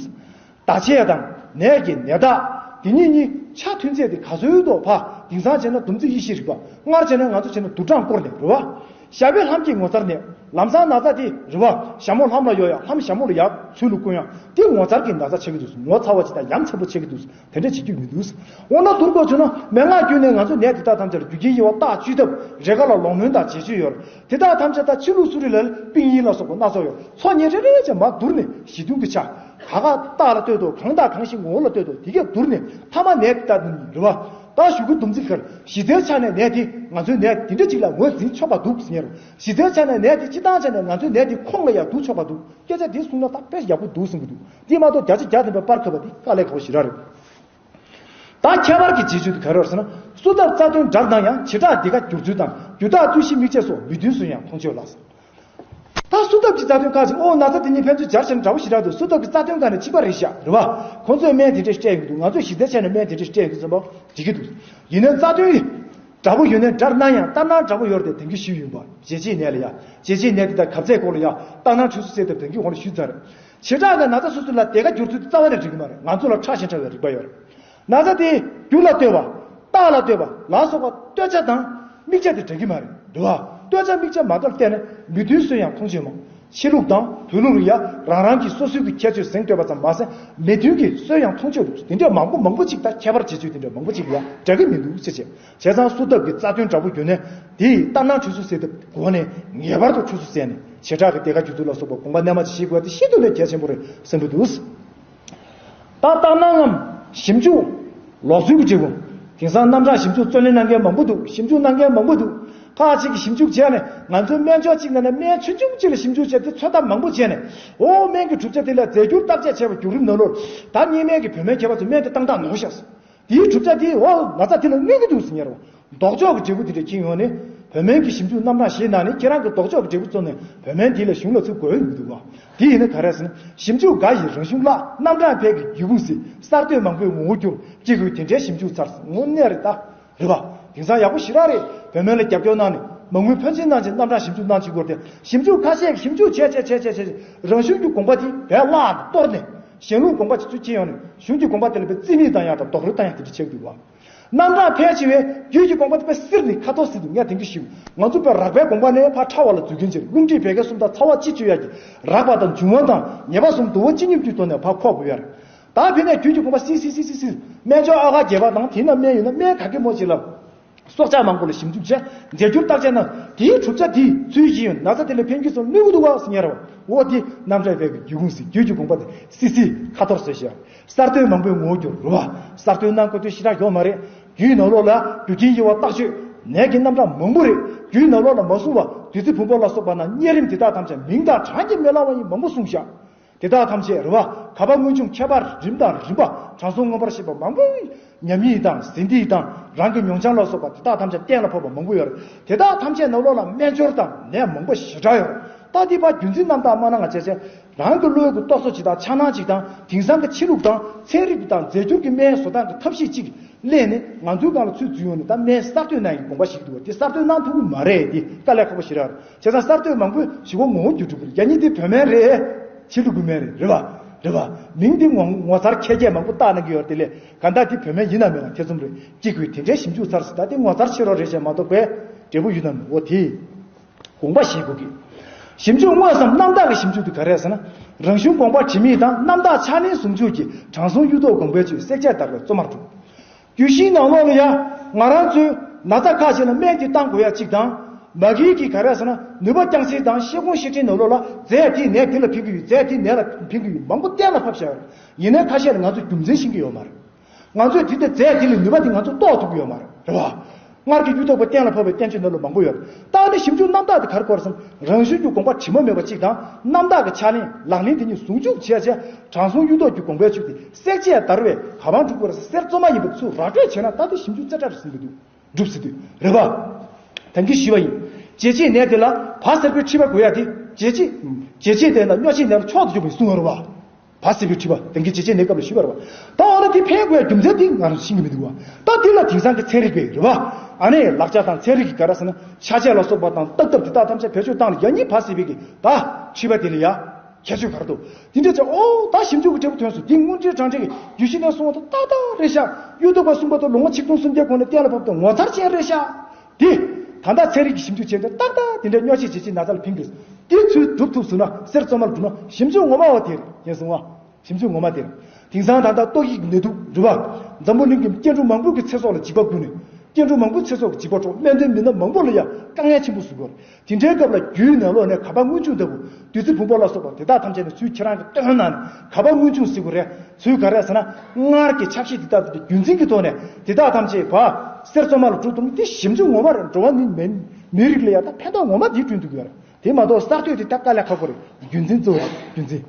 བརྡ་ཆད་དང་ནད་ཀྱི་ནད་རྟགས་དེ་གཉིས་གཉིས་ཆ་མཐུན་ཚད་དེ་ག་ཚོད་འདུག་ཕ། དེང་སང་བྱས་ན་སྡོམ་རྩིས་དབྱེ་ཞིབ་རིག་པ། སྔར་བྱས་ན་ང་ཚོ་བྱས་ན་དུག་སྦྲང་བསྐོར་ནས་རེད་བ། ཞབས་པད་ལྷམ་གྱི་ངོ་མཚར་ནས། ལམ་སང་ན་ཚ་དེ་རེད་བ། ཞྭ་མོ་ལྷམ་ལ་གཡོག་ཡ། ལྷམ་ཞྭ་མོ་ལ་ཡ་ཚུལ་ལ་བསྐུམ་ཡ། དེ་ངོ་མཚར་གྱི་ན་ཚ་ཆགས་ཀྱི་འདུག། ངོ་ཚ་བ་ཅིག་དང་ཡ་མཚན་པོ་ཆགས་ཀྱི་འདུག། དེ་འདྲ་བྱེད་རྒྱུ་མི་འདུག། འོ་ན་དུས་འཁོར་བྱུང་ན་མན་ངག་བརྒྱུད་ནས་ང་ཚོ་ནད་དེ་དག་ཐམས་ཅད་ལ་རྒྱུ་རྐྱེན་དབྱེ་བ་བརྟག་བཅོས་ཐབས་རེ་འགའ་ལ་ལོག་སྨོན་དང་རྗེས་གཅོད་ཡོད་རེད། དེ་དག་ཐམས་ཅད་ད་ཕྱི་ལུགས་གསོ་རིག་ལ་དཔེ་ཡིན་ལ་སོགས་པ་སྣ་ཚོགས་ཡོད། ཚོགས་གཉིས་རེ་རེ་བྱས་མར་བསྡུར་ནས་གཞི་མཐུན་གྱི་ཆ། ག་ག་རྟགས་ལ་ལྟོས་དོ། གང་དང་གང་ཞིག་ངོ་བོ་ལ་ལྟོས་དོ། དེ་གས་བསྡུར་ནས་མཐའ་མ་ནད་དེ་ལྟ་ནི་རེད་བ། ད་ཞུ་གི་སྡོམ་རྩིས་ཁར་གཞི་རྩའི་ཆ་ནས་ནད་དེ་ང་ཚོའི་ནད་དེ་འདྲ་ཅིག་ལ་ངོས་འཛིན་ཆོག་པ་འདུག་ཟེར་ཡ་རེད། གཞི་རྩའི་ཆ་ནས་ནད་དེ་སྤྱི་བཏང་ཆ་ནས་ང་ཚོའི་ནད་དེ་ཁོངས་ལ་ཡ་བསྡུ་ཆོག་པ་འདུག། སྐད་ཆ་དེ་གསུངས་ན་ད་དཔེ་ཡག་པོ་འདུག་གསུང་གི་འདུག། དེ་མ་གཏོགས་བརྒྱ་ཆ་བརྒྱ་ཐམ་པའི་པར་ཁབ་པ་དེ་དཀའ་ལས་ཁག་པོ་ཞེ་དྲག་རེད། ད་ཁྱད་པར་གྱི་རྗེས་གཅོད་དེ་ག་རེ་རེད་ཟེར་ན། བསུ་ཐབས་རྩ་དོན་འདྲ་རུ་བཏང་ཡང་བྱེ་བྲག་འདི་ག་བསྒྱུར་ཚུལ་དང་། རྒྱུ་རྟགས་ལྟོས་གཞི་དམིགས་བཅས་སོགས་མི་མཐུན་སུ་ཡང་མཐོང་ཆོས་ལགས། ད་བསུ་ཐབས་ཀྱི་རྩ་དོན་ཁག་ཅིག། ཨོ་ན་ཚ་དེ་གཉིས་ཕན་ཚུན་སྦྱར་བྱས་ན་འདྲ་པོ་ཞེ་དྲག་འདུག། བསུ་ཐབས་ཀྱི་རྩ་དོན་ག་ནས་གཅིག་པ་རེད་ཤག་རེད་བ། ཁོང་ཚོས་སྨན་དེ་འདྲས་སྤྲད་ཡོང་གི་འདུག། ང་ཚོས་གཞི་རྩའི་ཆ་ནས་སྨན་དེ་འདྲས་སྤྲད་ཡོང་གི་ཙམ་པ་འགྲིག་གི་འདུག། ཡིན་ནའི་རྩ་དོན་འདྲ་པོ་ཡོད་ནའི་འདྲ་སྣང་ཡང་ལྟར་སྣང་འདྲ་པོ་ཡོད་རེད་དེ། དེང་གི་ཞུས་ཡིན་པ། བྱས་རྗེས་ནད་ལ་ཡ། བྱས་རྗེས་ནད་དེ་དང་གབ་ཚད་སྐོར་ལ་ཡ། ལྟར་སྣང་འཁྲུལ་སོ་གསལ་ཐབས་དེང་གི་གོང་ལ་ཞུས་ཚར་རེད། བྱེ་བྲག་གི་ན་ཚ་སོ་སོ་ལ་དེ་ག་བསྒྱུར་ཚུལ་དེ་རྩ་བ་ནས་འགྲིག་གི་མ་རེད། ང་ཚོ་ལ་ཕྲ་ཞིང་ཕྲ་བའི་རིག་པ་ཡོད་རེད། ན་ཚ་དེ་རྒྱུ་ལ་ལྟོས་པ། རྟགས་ལ་ལྟོས་པ་ལ་སོགས་པ་ལྟོས་བྱ་དང་དམིགས་བྱ་དེ་འདྲ་གི་མ་རེད། འདུག་བ། ལྟོས་བྱ་དམིགས་བྱ་མ་གཏོགས་བལྟས་ན་མི་མཐུན་སུ་ཡང་མཐོང་ཆོས་མང་། ཕྱི་ལུགས་དང་བོད་ལུགས་ལ་ཡ་རང་རང་གི་སོ་སོའི་གི་ཁྱད་ཆོས་ཟིན་སྡོད་པ་ཙམ་མ་ཟད། མི་མཐུན་གྱི་སྲོལ་ཡང་མཐོང་ཆོས་དེ་འདྲ་མང་པོ་མང་པོ་ཅིག་དང་ཁྱད་པར་བྱེད་ཆོས་དེ་འདྲ་མང་པོ་ཅིག་ལ་ཡ་འདྲ་གི་མི་འདུག་ཅེས་བྱས། བྱས་ཙང་སུ་ཐབ་ཀྱི་རྩ་དོན་དྲག་པོ་བརྒྱུད་ནས་དེ་ཡི་ལྟར་སྣང་འཁྲུལ་སོང་ཟེར་ཐབས་གོ་ནས་ངེས་པར་དུ་འཁྲུལ་སོང་ཟེར་ནས་བྱེ་བྲག་གི་གཏེར་ཁ་སྒྱུ་རྩལ་ལ་སོགས་པ་དགོངས་པ་རྣལ་མ་ཅིག་ཤེས་དགོས་པ་དེ་ཤིན་ཏུ་ནས་གལ་ཆེན་པོ་རེད་བསམ་གྱི་འདུག། ད་ལྟར་སྣང་ངམ་ཞིབ་འཇུག་ལོག་འཛུལ་གྱི་འབྲས་བུ། དེང་སང་རྣམ་གྲངས་ཞིབ་འཇུག་རྩོད་ལེན་གནང་མཁན་མང་པོ་འདུག། ཞིབ་འཇུག་གནང་མཁན་མང་པོ་འདུག། ཁག་ཅིག་གིས་ཞིབ་འཇུག་བྱས་ནས་ང་ཚོའི་སྨན་སྦྱོར་གཅིག་ནང་ནས་སྨན་ཆུང་ཆུང་གཅིག་ལ་ཞིབ་འཇུག་བྱས་ཏེ་ཚོད་ལྟ་མང་པོ་བྱས་ནས། ཨོ་སྨན་གྱི་གྲུབ་ཆ་དེ་ལ་རྫས་འགྱུར་བརྟག་དཔྱད་བྱས་པ་བརྒྱུད་རིམ་ནང་ལོགས་ད་གཉིས་སྨན་གྱི་བོད་སྨན་མཁས་པ་ཚོས་སྨན་དེ་བཏང་སྟངས་ནོར་ཤག། དེའི་གྲུབ་ཆ་དེ་འོ་ན་ཚ་དེ་ལ་གནོད་ཀྱི་འདུག་ཟེར་ཉེར་བ། ལྡོག་ཕྱོགས་ཀྱི་འབྲས་བུ་དེ་འདྲ་འཁྱེར་ཡོང་ནས་བོད་སྨན་གྱི་ཞིབ་འཇུག་རྣམ་གྲངས་ཤིག་ནང་ནས་ཁྱེད་རང་གི་ལྡོག་ཕྱོགས་ཀྱི་འབྲས་བུ་བཙོང་ནས་བོད་སྨན་དེ་ལ་གཞུང་ལ་ཚུར་དགོས་ཡོང་གི་འདུག་བ། དེ་ཡིན་ན་ག་རེ་ཟེར་ན་ཞིབ་འཇུག་འགའ་ཡིས་རང་གཞུང་བརླག། རྣམ་གྲངས་ཕལ་གྱི་རྒྱུད་ཕུང་ཟིན། གསར་གཏོད་མང་པོའི་ངོ་བོ་བསྒྱུར། སྐྱེ་དགུའི་དེ་འདྲའི་ཞིབ་འཇུག་ཚར་ངོ་གནས་རེད་ད། རེད་བ། དེང་སང་ཡག་པོ་ཞེ་དྲག་རེད། བོད་སྨན་ལ་རྒྱབ་སྐྱོར་གནང་ནས་མ་དངུལ་ཕོན་ཆེན་གནང་བྱས་རྣམ་གྲངས་ཞིབ་འཇུག་གནང་བྱེད་དགོས་ཏེ། ཞིབ་འཇུག་ཁ་ཤས་ཀྱིས་ཞིབ་འཇུག་བྱས་བྱས་བྱས་བྱས་བྱས་རང་གཞུང་གི་དགོངས་པ་དེ་བས་བརླག་གཏོར་ནས་གཞན་ལུགས་དགོངས་པ་དེ་ཚུར་འཁྱེར་ཡོང་ནས་གཞུང་གི་དགོངས་པ་དེ་ལ་བས་རྩིས་མེད་བཏང་ཡག་དང་རྡོག་རོལ་བཏང་ཡག་དེ་འདྲ་བྱེད་ཀྱི་འདུག་བ། རྣམ་གྲངས་ཕལ་ཆེ་བས་རྒྱུད་ཀྱི་དགོངས་པ་དེ་དཔེ་བསིལ་ནས་ཁ་དོག་བསིལ་དུ་ངས་དེང་གི་ཞིབ། ང་ཚོ་དཔེ་རགས་པའི་དགོངས་པ་ནས་ཕར་ཕྲ་བ་ལ་འཛུལ་མཁན་ཅིག་རེད། རླུང་མཁྲིས་བད་ཀན་གསུམ་དང་ཚ་བ་སྤྱི་གཅོད་ཡག་གི་རགས་པ་དང་འབྱུང་བ་དང་ཉེས་པ་གསུམ་དུ་བ་ཅི་སྙོམས་ཀྱི་ཐོག་ནས་ཕར་ཁོག་དགོས་ཡ་རེད། ད་དེ་ནས་རྒྱུད་ཀྱི་དགོངས་པ་བསིལ་བསིལ་བསིལ་བསིལ་བསིལ། སྨན་སྦྱོར་ཨ་ཁ་རྒྱས་པ་དང་དེ་ན་སྨན་ཡོད་ན་སྨན་ག་གེ་མོ་ཅིག་ལ། སྲོག་ཆགས་མང་པོ་ལ་ཞིབ་འཇུག་བྱས། རྫས་འགྱུར་བརྟག་དཔྱད་ན་དེའི་གྲུབ་ཆ་དེས་ཚུལ་བཞིན་ཡོད་ན་ཚ་དེ་ལ་ཕན་གྱི་སོང་གནོད་ཀྱི་འདུག་བ་ཟེར་ཉེར་བ། འོ་དེ་རྣམ་གྲངས་ཕལ་གྱི་རྒྱུད་ཕུང་ཟིན། རྒྱུད་ཀྱི་དགོངས་པ་དེ་བསིལ་བསིལ་ཁ་དོག་བཟོས་ཤག། གསར་གཏོད་མང་པོའི་ངོ་བོ་བསྒྱུར་རོ་བ། གསར་གཏོད་གནང་དགོས་དུས་ཞེ་དྲག་ཡོད་མ་རེད། རྒྱུད་ནང་ལོགས་ལ་རྒྱུ་རྐྱེན་དབྱེ་བ་བརྟག་དཔྱོད་ནད་ཀྱི་རྣམ་གྲངས་མང་པོ་རེད། རྒྱུད་ནང་ལོགས་ལ་མ་གསུངས་པ་བདུད་རྩི་བུམ་པ་ལ་སོགས་པ་ན་གཉན་རིམས་དེ་དག་ཐམས་ཅད་མིང་དང་གྲངས་ཀྱིས་མི་ལང་བ་ཡིན་མང་པོ་གསུངས་ཤག། དེ་དག་ཐམས་ཅད་རེད་བ། ག་པ་སྔོན་བྱུང་ཁྱད་པར་རིམ་དང་རིམ་པ་དྲང་སྲོང་མངོན་པར་ཤེས་པ་མང་པོས་ཉམས་ཡིག་དང་ཟིན་ཏིག་དང་རང་གི་མྱོང་བྱང་ལ་སོགས་པ་དེ་དག་ཐམས་ཅད་གཏན་ལ་ཕབ་པ་མང་པོ་ཡོད་རེད། དེ་དག་ཐམས་ཅད་ནང་ལོགས་ལ་སྨན་སྦྱོར་དང་ནད་མང་པོ་ཞེ་དྲག་ཡོད་རེད། ད་དེ་ཕར་རྒྱུན་འཛིན་རྣམ་དག་མ་གནང་བ་བྱས་བྱས། རང་གི་བློའི་གི་རྟོག་བཟོ་ཅིག་དང་འཆར་སྣང་ཅིག་དང་དེང་སང་གི་ཕྱི་ལུགས་དང་ཚན་རིག་གི་དང་རྫས་འགྱུར་གྱི་སྨན་བཟོ་སྟངས་ཀྱི་ཐབས་ཤེས་ཅིག་གླས་ནས་ང་ཚོའི་སྒང་ལ་ཚུར་འཛུལ་ཡོང་ནས་ད་སྨན་གསར་གཏོད་གནང་ཡག་དགོངས་པ་བཞེས་ཀྱི་འདུག་བ། དེ་གསར་གཏོད་གནང་ཐུབ་ཀྱི་མ་རེད། དེ་དཀའ་ལས་ཁག་པོ་ཞེ་དྲག་རེད། བྱས་ཙང་གསར་གཏོད་མང་པོས་ཞི་བ་ངོ་བོ་འགྱུར་འགྲོ་གི་རེད། ཡ་གཉིས་དེ་བོད་སྨན་རེད། ཕྱི་ལུགས་ཀྱི་སྨན་རེད། རེད་བ། རེད་བ། མིང་དེ་ངོ་ངོ་མཚར་ཁྱད་ཁྱད་མང་པོ་བཏགས་གནང་གི་ཡོད་རེད། དེ་ལས་ག་འདྲ་དེ་བོད་སྨན་ཡིན་ན་མིན་ན་ཐེ་ཚོམ་རེད། སྐྱེ་དགུའི་དེ་འདྲའི་ཞིབ་འཇུག་ཚར་སོང་། ད་དེ་ངོ་མཚར་ཆེ་རོགས་རེད་བྱས་མ་གཏོགས་པའི་འབྲས་བུ་ཡོད་ན་མིན་འོ་དེ། དགོངས་པ་བཞེས་དགོས་ཀྱི། ཞིབ་འཇུག་དངོས་སམ་རྣམ་དག་གི་ཞིབ་འཇུག་དེ་ག་རེ་རེད་ཟེར་ན། རང་གཞུང་དགོངས་པ་དྲི་མེད་དང་རྣམ་དག་ཕྱག་ལེན་ཟུང་འཇུག་གིས་དྲང་སྲོང་གཡུ་ཐོག་དགོངས་པའི་ཆོས་བསྲེག་བཅད་བརྡར་བའི་རྩོམ་མར་གྲུབ། རྒྱུད་བཞིའི་ནང་ལོགས་ལ་ཡ། ང་རང་ཚོའི་ན་ཚ་ཁག་ཅིག་ལ་སྨན་གྱིས་བཏང་དགོས་ཡ་གཅིག་དང་། མ་གིའི་གི་ག་རེ་ཟེར་ན་ནུས་པ་རྐྱང་སེལ་དང་ཤེལ་སྒོང་ཤེལ་ཕྲེང་ནང་ལོགས་ལ་རྫས་དེས་ནད་དེ་ལ་ཕན་གྱི་ཡོད། རྫས་དེས་ནད་ལ་ཕན་གྱི་ཡོད། མང་པོ་གཏན་ལ་ཕབ་བཞག་ཡོད། ཡིན་ནའི་ཁ་ཤས་ལ་ང་ཚོ་རྒྱུ་མཚན་ཤེས་ཀྱི་ཡོད་མ་རེད། ང་ཚོས་དེ་ལྟར་རྫས་དེ་ལ་ནུས་པ་དེ་ང་ཚོ་རྟོགས་ཐུབ་ཀྱི་ཡོད་མ་རེད། རེད་བ། སྔར་གྱི་གཡུ་ཐོག་པ་གཏན་ལ་ཕབ་པའི་བསྟན་བཅོས་ནང་ལ་མང་པོ་ཡོད་རེད། ད་ནི་ཞིབ་འཇུག་རྣམ་དག་དེ་ག་རེ་གོ་རེད་ཟེར་ན། རང་གཞུང་གི་དགོངས་པ་དྲི་མ་མེད་པ་གཅིག་དང་རྣམ་དག་གི་ཕྱག་ལེན་ལག་ལེན་དེ་གཉིས་ཟུང་འཇུག་བྱས་བྱས་དྲང་སྲོང་གཡུ་ཐོག་གི་དགོངས་པའི་ཆོས་དེ་བསྲེག་བཅད་བརྡར་བས་ག་པར་འགྲུབ་དགོས་རེད་ཟེར། གསེར་བཙོ་མ་ཡིན་པ་ཚུར་ར་སྤྲོད་བྱས་ན་ད་དེ་ཞིབ་འཇུག་རྩེ་གྲ་རེད་ཟེར་གྱི་འདུག། འགྲུབ་སྲིད་དུས་རེད་པ། ད་གིན་ཞུས་པ་ཡིན། བྱེད་བྱེད་ནས་དེ་ལ་བ་སེར་པོའི་མཁྲིས་པ་དགོས་ཡ་དེ་བྱེད་བྱེད། བྱེད་བྱེད་དེ་ན་སྨྱོ་བྱེད་ནས་ལ་མཆོག་ཏུ་གྱུར་པའི་གསུང་བ་རེད་པ། བ་སེར་པོའི་མཁྲིས་པ་དེང་གི་བྱེད་བྱེད་ནས་སྐབས་ལ་ཞུས་པ་རེད་པ། ད་འོ་ན་དེ་ཕན་དགོས་ཡ་རྒྱུ་མཚན་དེ་ང་རང་ཤེས་ཀྱི་མི་འདུག་བ། ད་དེ་ལ་དེང་སང་གི་ཚན་རིག་པས་རེད་པ། ཨ་ནེ་ལག་ཆ་དང་ཚན་རིག་གི་ག་རེ་ཟེར་ན་ཤ་ཆས་ལ་སོགས་པ་དང་བརྟག་ཐབས་དེ་དག་ཐམས་ཅད་བེད་སྤྱོད་བཏང་ལ་ཡ་གཉིས་བ་སེར་པོའི་གི་ད་མཁྲིས་པ་དེ་ལ་ཡ། ཁྱད་ཆོས་ག་རེ་འདུག། དེ་འདྲ་བྱས་ཨོ་ད་ཞིབ་འཇུག་གི་འབྲས་བུ་ཐོན་སོང་། དེ་དངོས་འབྲེལ་དྲང་འབྲེལ་གྱི་རྒྱུད་བཞི་ནས་གསུངས་པ་དང་ཏག་ཏག་རེད་ཤག། གཡུ་ཐོག་པ་གསུངས་པ་དང་ལོ་ངོ་ཆིག་སྟོང་སུམ་བརྒྱ་གོང་ནས་གཏན་ལ་ཕབ་དང་ངོ་མཚར་ཅན་རེད་ཤག། དེ་ད་ལྟ་ཚན་རིག་གི་ཞིབ་འཇུག་བྱས་ཏེ་ཏག་ཏག་དེ་འདྲའི་སྨྱོ་བྱེད་བྱེད་ཅིག་ན་ཚ་ལ་ཕན་གི། དེ་ཚུལ་སྒྲུབ་ཐུབ་སོང་ན་གསེར་བཙོ་མ་ལ་གྲུབ་ན་ཞིབ་འཇུག་ངོ་མ་བ་དེ་རེད། ཡིན་སོང་བ། ཞིབ་འཇུག་ངོ་མ་དེ་རེད། དེང་སང་ད་ལྟ་ཏོག་དབྱིབས་ནད་དུག་རེད་པ། འཛམ་བུ་གླིང་གི་སྐྱེ་འགྲོ་མང་པོ་གི་ཚེ་སྲོག་ལ་འཇིགས་པ་བསྐུལ་ནས། སྐྱེ་འགྲོ་མང་པོའི་ཚེ་སྲོག་གི་འཇིགས་པ་འཕྲོག་སྨན་དོན་མི་སྣ་མང་པོ་ལ་ཡང་དཀའ་ངལ་ཆེན་པོ་བཟོ་གི་ཡོད་རེད། དེ་འདྲའི་སྐབས་ལ་རྒྱུད་ནང་ལོགས་ནས་ག་པ་སྔོན་བྱུང་ལྟ་བུ་བདུད་རྩི་བུམ་པ་ལ་སོགས་པ་དེ་དག་ཐམས་ཅད་ནི་ཚུལ་ཁྱེད་རང་གི་སྟོན་ནང་ནས་ག་པ་སྔོན་བྱུང་ཟེར་དགོས་རེད། ཚུལ་ག་རེ་ཟེར་ན་སྔར་གྱི་ཆབ་སྲིད་དེ་དག་དེ་རྒྱུན་འཛིན་གྱི་ཐོག་ནས་དེ་དག་ཐམས་ཅད་བ་གསེར་བཙོ་མ་ལ་གྲུབ་ཐུབ་ནི་དེ་ཞིབ་འཇུག་ངོ་མ་རེད། འགྲོ་བ་མི་མི་མི་རིགས་ལ་ཡང་ད་ཕན་ཐོགས་ངོ་མ་དེ་བསྐྲུན་ཐུབ་ཀྱི་ཡོད་རེད། དེ་མ་གཏོགས་གསར་གཏོད་དེ་ད་དཀའ་ལས་ཁག་པོ་རེད། རྒྱུན་འཛིན་གཙོ་བོ་རེད། རྒྱུན་འཛིན།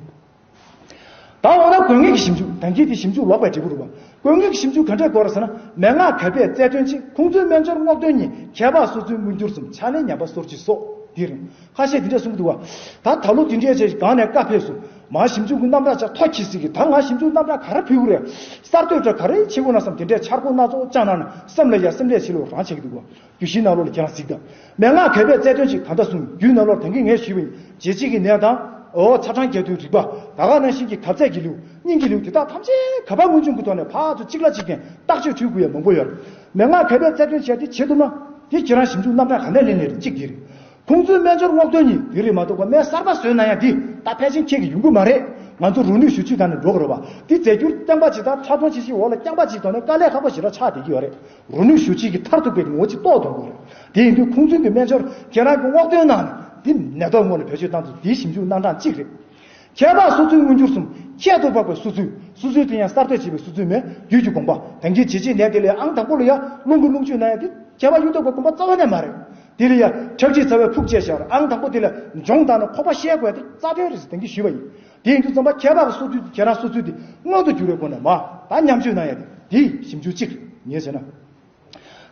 ད་འོ་ན་དགོས་ངེས་ཀྱི་ཞིབ་འཇུག་ད་གིན་དེ་ཞིབ་འཇུག་ལོག་པའི་འབྲས་བུ་རེད་པ། དགོས་ངེས་ཀྱི་ཞིབ་འཇུག་ག་འདྲས་དགོས་རེད་ཟེར་ན། མན་ངག་གབ་སྦས་རྩལ་འདོན་གཅིག། ཁུངས་བཙུན་སྨན་སྦྱོར་སྔོག་འདོན་གཉིས། མཁས་པ་སོ་སོའི་མངོན་གྱུར་གསུམ། ཕྱག་ལེན་ཉམས་པ་སོར་ཆུད་སོགས་འདི་རེད། ཁ་ཤས་འདི་འདྲས་གསུང་གི་འདུག་བ། ད་ད་ལོ་འདི་འདྲས་བྱས་གང་ནས་བཀའ་ཕེབས་སོང་། མ་ཞིབ་འཇུག་གི་རྣམ་གྲངས་ཆ་ཐོ་ཁྱི་ཟིག་གིས་ད་ང་ཞིབ་འཇུག་རྣམ་གྲངས་ག་རེ་ཕུལ་གི་རེད། གསར་གཏོད་འདྲ་ག་རེ་བྱེད་དགོས་ན་བསམ་དེ་འདྲས་འཆར་སྒོ་སྣ་ཚོགས་བཅངས་གནང་ནས་སེམས་ལ་ཡ་སེམས་ལས་ཆེ་ལོ་རང་བྱེད་ཀྱི་འདུག་བ། རྒྱུད་བཞིའི་ནང་ལོགས་ལ་ཁྱེད་རང་གཟིགས་དང་། མན་ངག་གབ་སྦས་རྩལ་འདོན་གཅིག་ད་ལྟ་གསུངས། རྒྱུད་ནང་ལོགས་དེང་གི་ངས་ཞུས་པ་ཡིན། བྱེད་བྱེད་ཀྱི་ནད་དང་། འོ་ཚ་གྲང་རྒྱས་བསྡུས་རིག་པ། ད་ག་ནང་བཞིན་གྱི་གབ་རྩལ་གྱི་ལེའུ། སྙིང་གི་ལེའུ་དེ་དག་ཐམས་ཅད་ག་པ་སྔོན་བྱུང་གི་ཐོག་ནས་ཕར་ཚུར་གཅིག་ལ་གཅིག་བརྟེན་བརྟག་དཔྱད་འཁྲུལ་དགོས་ཡ་མང་པོ་ཡོད་རེད། མན་ངག་གབ་སྦས་རྩལ་འདོན་བྱས་ཏེ་བྱེད་ཐུབ་ན། དེ་ཁྱེད་རང་ཞིབ་འཇུག་རྣམ་གྲངས་ག་ནས་ལེན་ལེན་རེད། གཅིག་དེ་རེད། ཁོང་ཚོའི་སྨན་སྦྱོར་སྔོག་འདོན་གཉིས་དེ་རེད་མ་གཏོགས་པ་སྨན་གསར་པ་བཟོས་ན་ཡང་འདི་ད་ཕལ་ཆེར་ཁྱེད་ཀྱི་ཡོང་གི་མ་རེད། ང་ཚོ་རོ་ནུས་ཞུ་ཅིག་དང་ནི་འགྲོ་གི་རེད་བ། འདི་རྫས་འགྱུར་རྐྱང་པ་ཅིག་དང་ཕྲ་མཐོང་ཅིག་ཅིག་འོག་ལ་རྐྱང་པ་ཅིག་ཐོག་ནས་དཀའ་ལས་ཁག་པོ་ཞེ་དྲག་ཆགས་བསྡད་ཀྱི་ཡོད་རེད། རོ་ནུས་ཞུ་ཅིག་གི་མཐར་ཐུག་པའི་ངོ་ཅིག་རྟོགས་ཐུབ་དགོས་རེད། དེ་ཡིན་དུས་ཁོང་ཚོའི་གི་སྨན་སྦྱོར་ཁྱེད་རང་གི་སྔོག་འདོན་ནང་ནས་འདི་ནད་ཐོག་སྔོན་ལ་བེད་སྤྱོད་བཏང་ཚུལ་འདིའི་ཞིབ་འཇུག་རྣམ་གྲངས་གཅིག་རེད། ཁྱད་འཕགས་སོ་ཚོད་མངོན་གྱུར་གསུམ། ཁྱད་དུ་འཕགས་པའི་སོ་ཚོད། སོ་ཚོད་དེ་ཡང་གསར་གཏོད་བྱས་པའི་སོ་ཚོད་མེད་རྒྱུད་ཀྱི་དགོངས་པ། ད་གིན་ཇི་ལྕེ་ནད་དེ་ལས་ཨང་དང་པོ་ལ་ཡང་རླུང་གི་རླུང་བཅུད་ན་ཡང་དེ་ཁྱད་འཕགས་གཡུ་ཐོག་པའི་དགོངས་པ་རྩ་བ་ནས་མ་རེད། དེ་ལ་ཡང་ཁྲག་མཁྲིས་ཚ་བའི་ཕུག་བཅད་བཞག་རེད། ཨང་དང་པོ་དེ་ལ་སྦྱོང་བཏང་ནས་ཁོག་པ་བཤལ་དགོས་ཡ་དེ་རྩ་དོན་རེད་ཟེར་ད་གིན་ཞུས་པ་ཡིན། དེ་ཡིན་དུས་ཙམ་པ་ཁྱད་འཕགས་ཀྱི་སོ་ཚོད་དེ་ཁྱེད་རང་སོ་ཚོད་དེ་མངོན་དུ་གྱུར་བའི་སྒོ་ནས་མ་ད་ཉམས་བཅོས་གནང་ཡ་དེ་དེ་ཞིབ་འཇུག་གཅིག་རེད་ངས་བྱས་ན།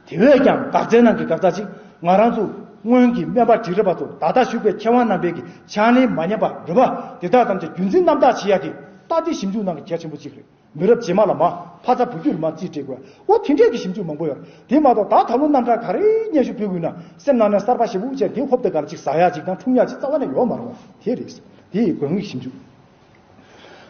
དེ་བས་ཀྱང་འགག་རྩའི་ནང་གི་འགག་རྩ་གཅིག་ང་རང་ཚོ་སྔོན་གྱི་སྨན་པ་འབྲིང་རིམ་པ་ཚོ་ད་ལྟ་བཞུགས་པའི་མཁས་དབང་རྣམ་པའི་གི་ཕྱག་ལེན་མ་ཉམས་པ་རེད་བ། དེ་དག་ཐམས་ཅད་རྒྱུན་འཛིན་རྣམ་དག་བྱེད་ཡ་དེ་ལྟ་དེ་ཞིབ་འཇུག་གནང་གི་གལ་ཆེན་པོ་གཅིག་རེད། མི་རབས་རྗེས་མ་ལ་མ་ཕ་ཚ་བུ་རྒྱུད་ལ་མ་རྩིས་སྤྲད་དགོས། འོ་དེ་འདྲས་ཀྱི་ཞིབ་འཇུག་མང་པོ་ཡོད་རེད། དེ་མ་གཏོགས་ད་ད་ལོ་རྣམ་གྲངས་ག་རེ་སྙན་ཞུ་ཕུལ་དགོས་ན་སེམས་ནང་ནས་གསར་པ་ཞེ་པོ་བྱས་དེ་ཧོབ་དེ་ག་ལ་ཅིག་ཟ་ཡ་ཅིག་དང་འཁྲུངས་ཡ་ཅིག་རྩ་བ་ནས་ཡོད་མ་རེད་བ། དེ་རེད། དེ་ཡི་དགོས་ངེས་ཞིབ་འཇུག་